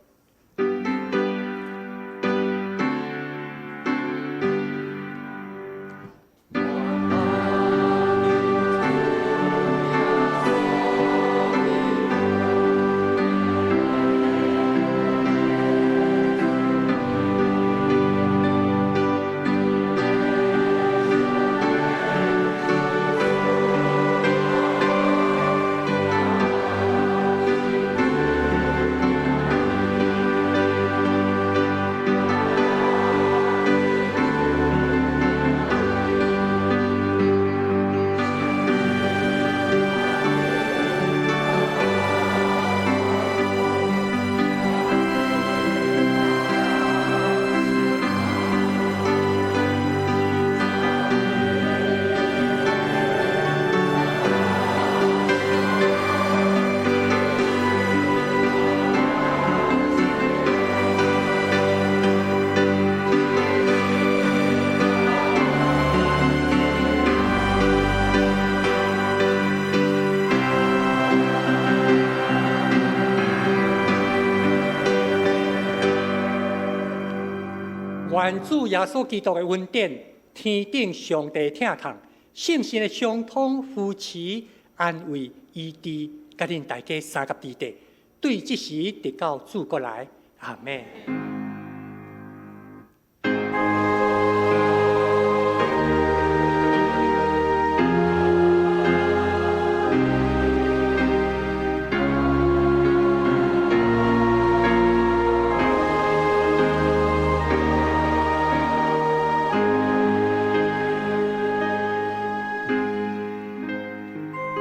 願主耶穌基督的恩典，天頂上帝疼痛，聖神的相通扶持、安慰、醫治，佮恁大家相佮佇底，對這時直到主閣來，阿們。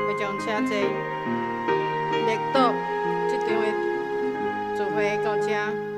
會眾請坐。默禱這場的聚會到這。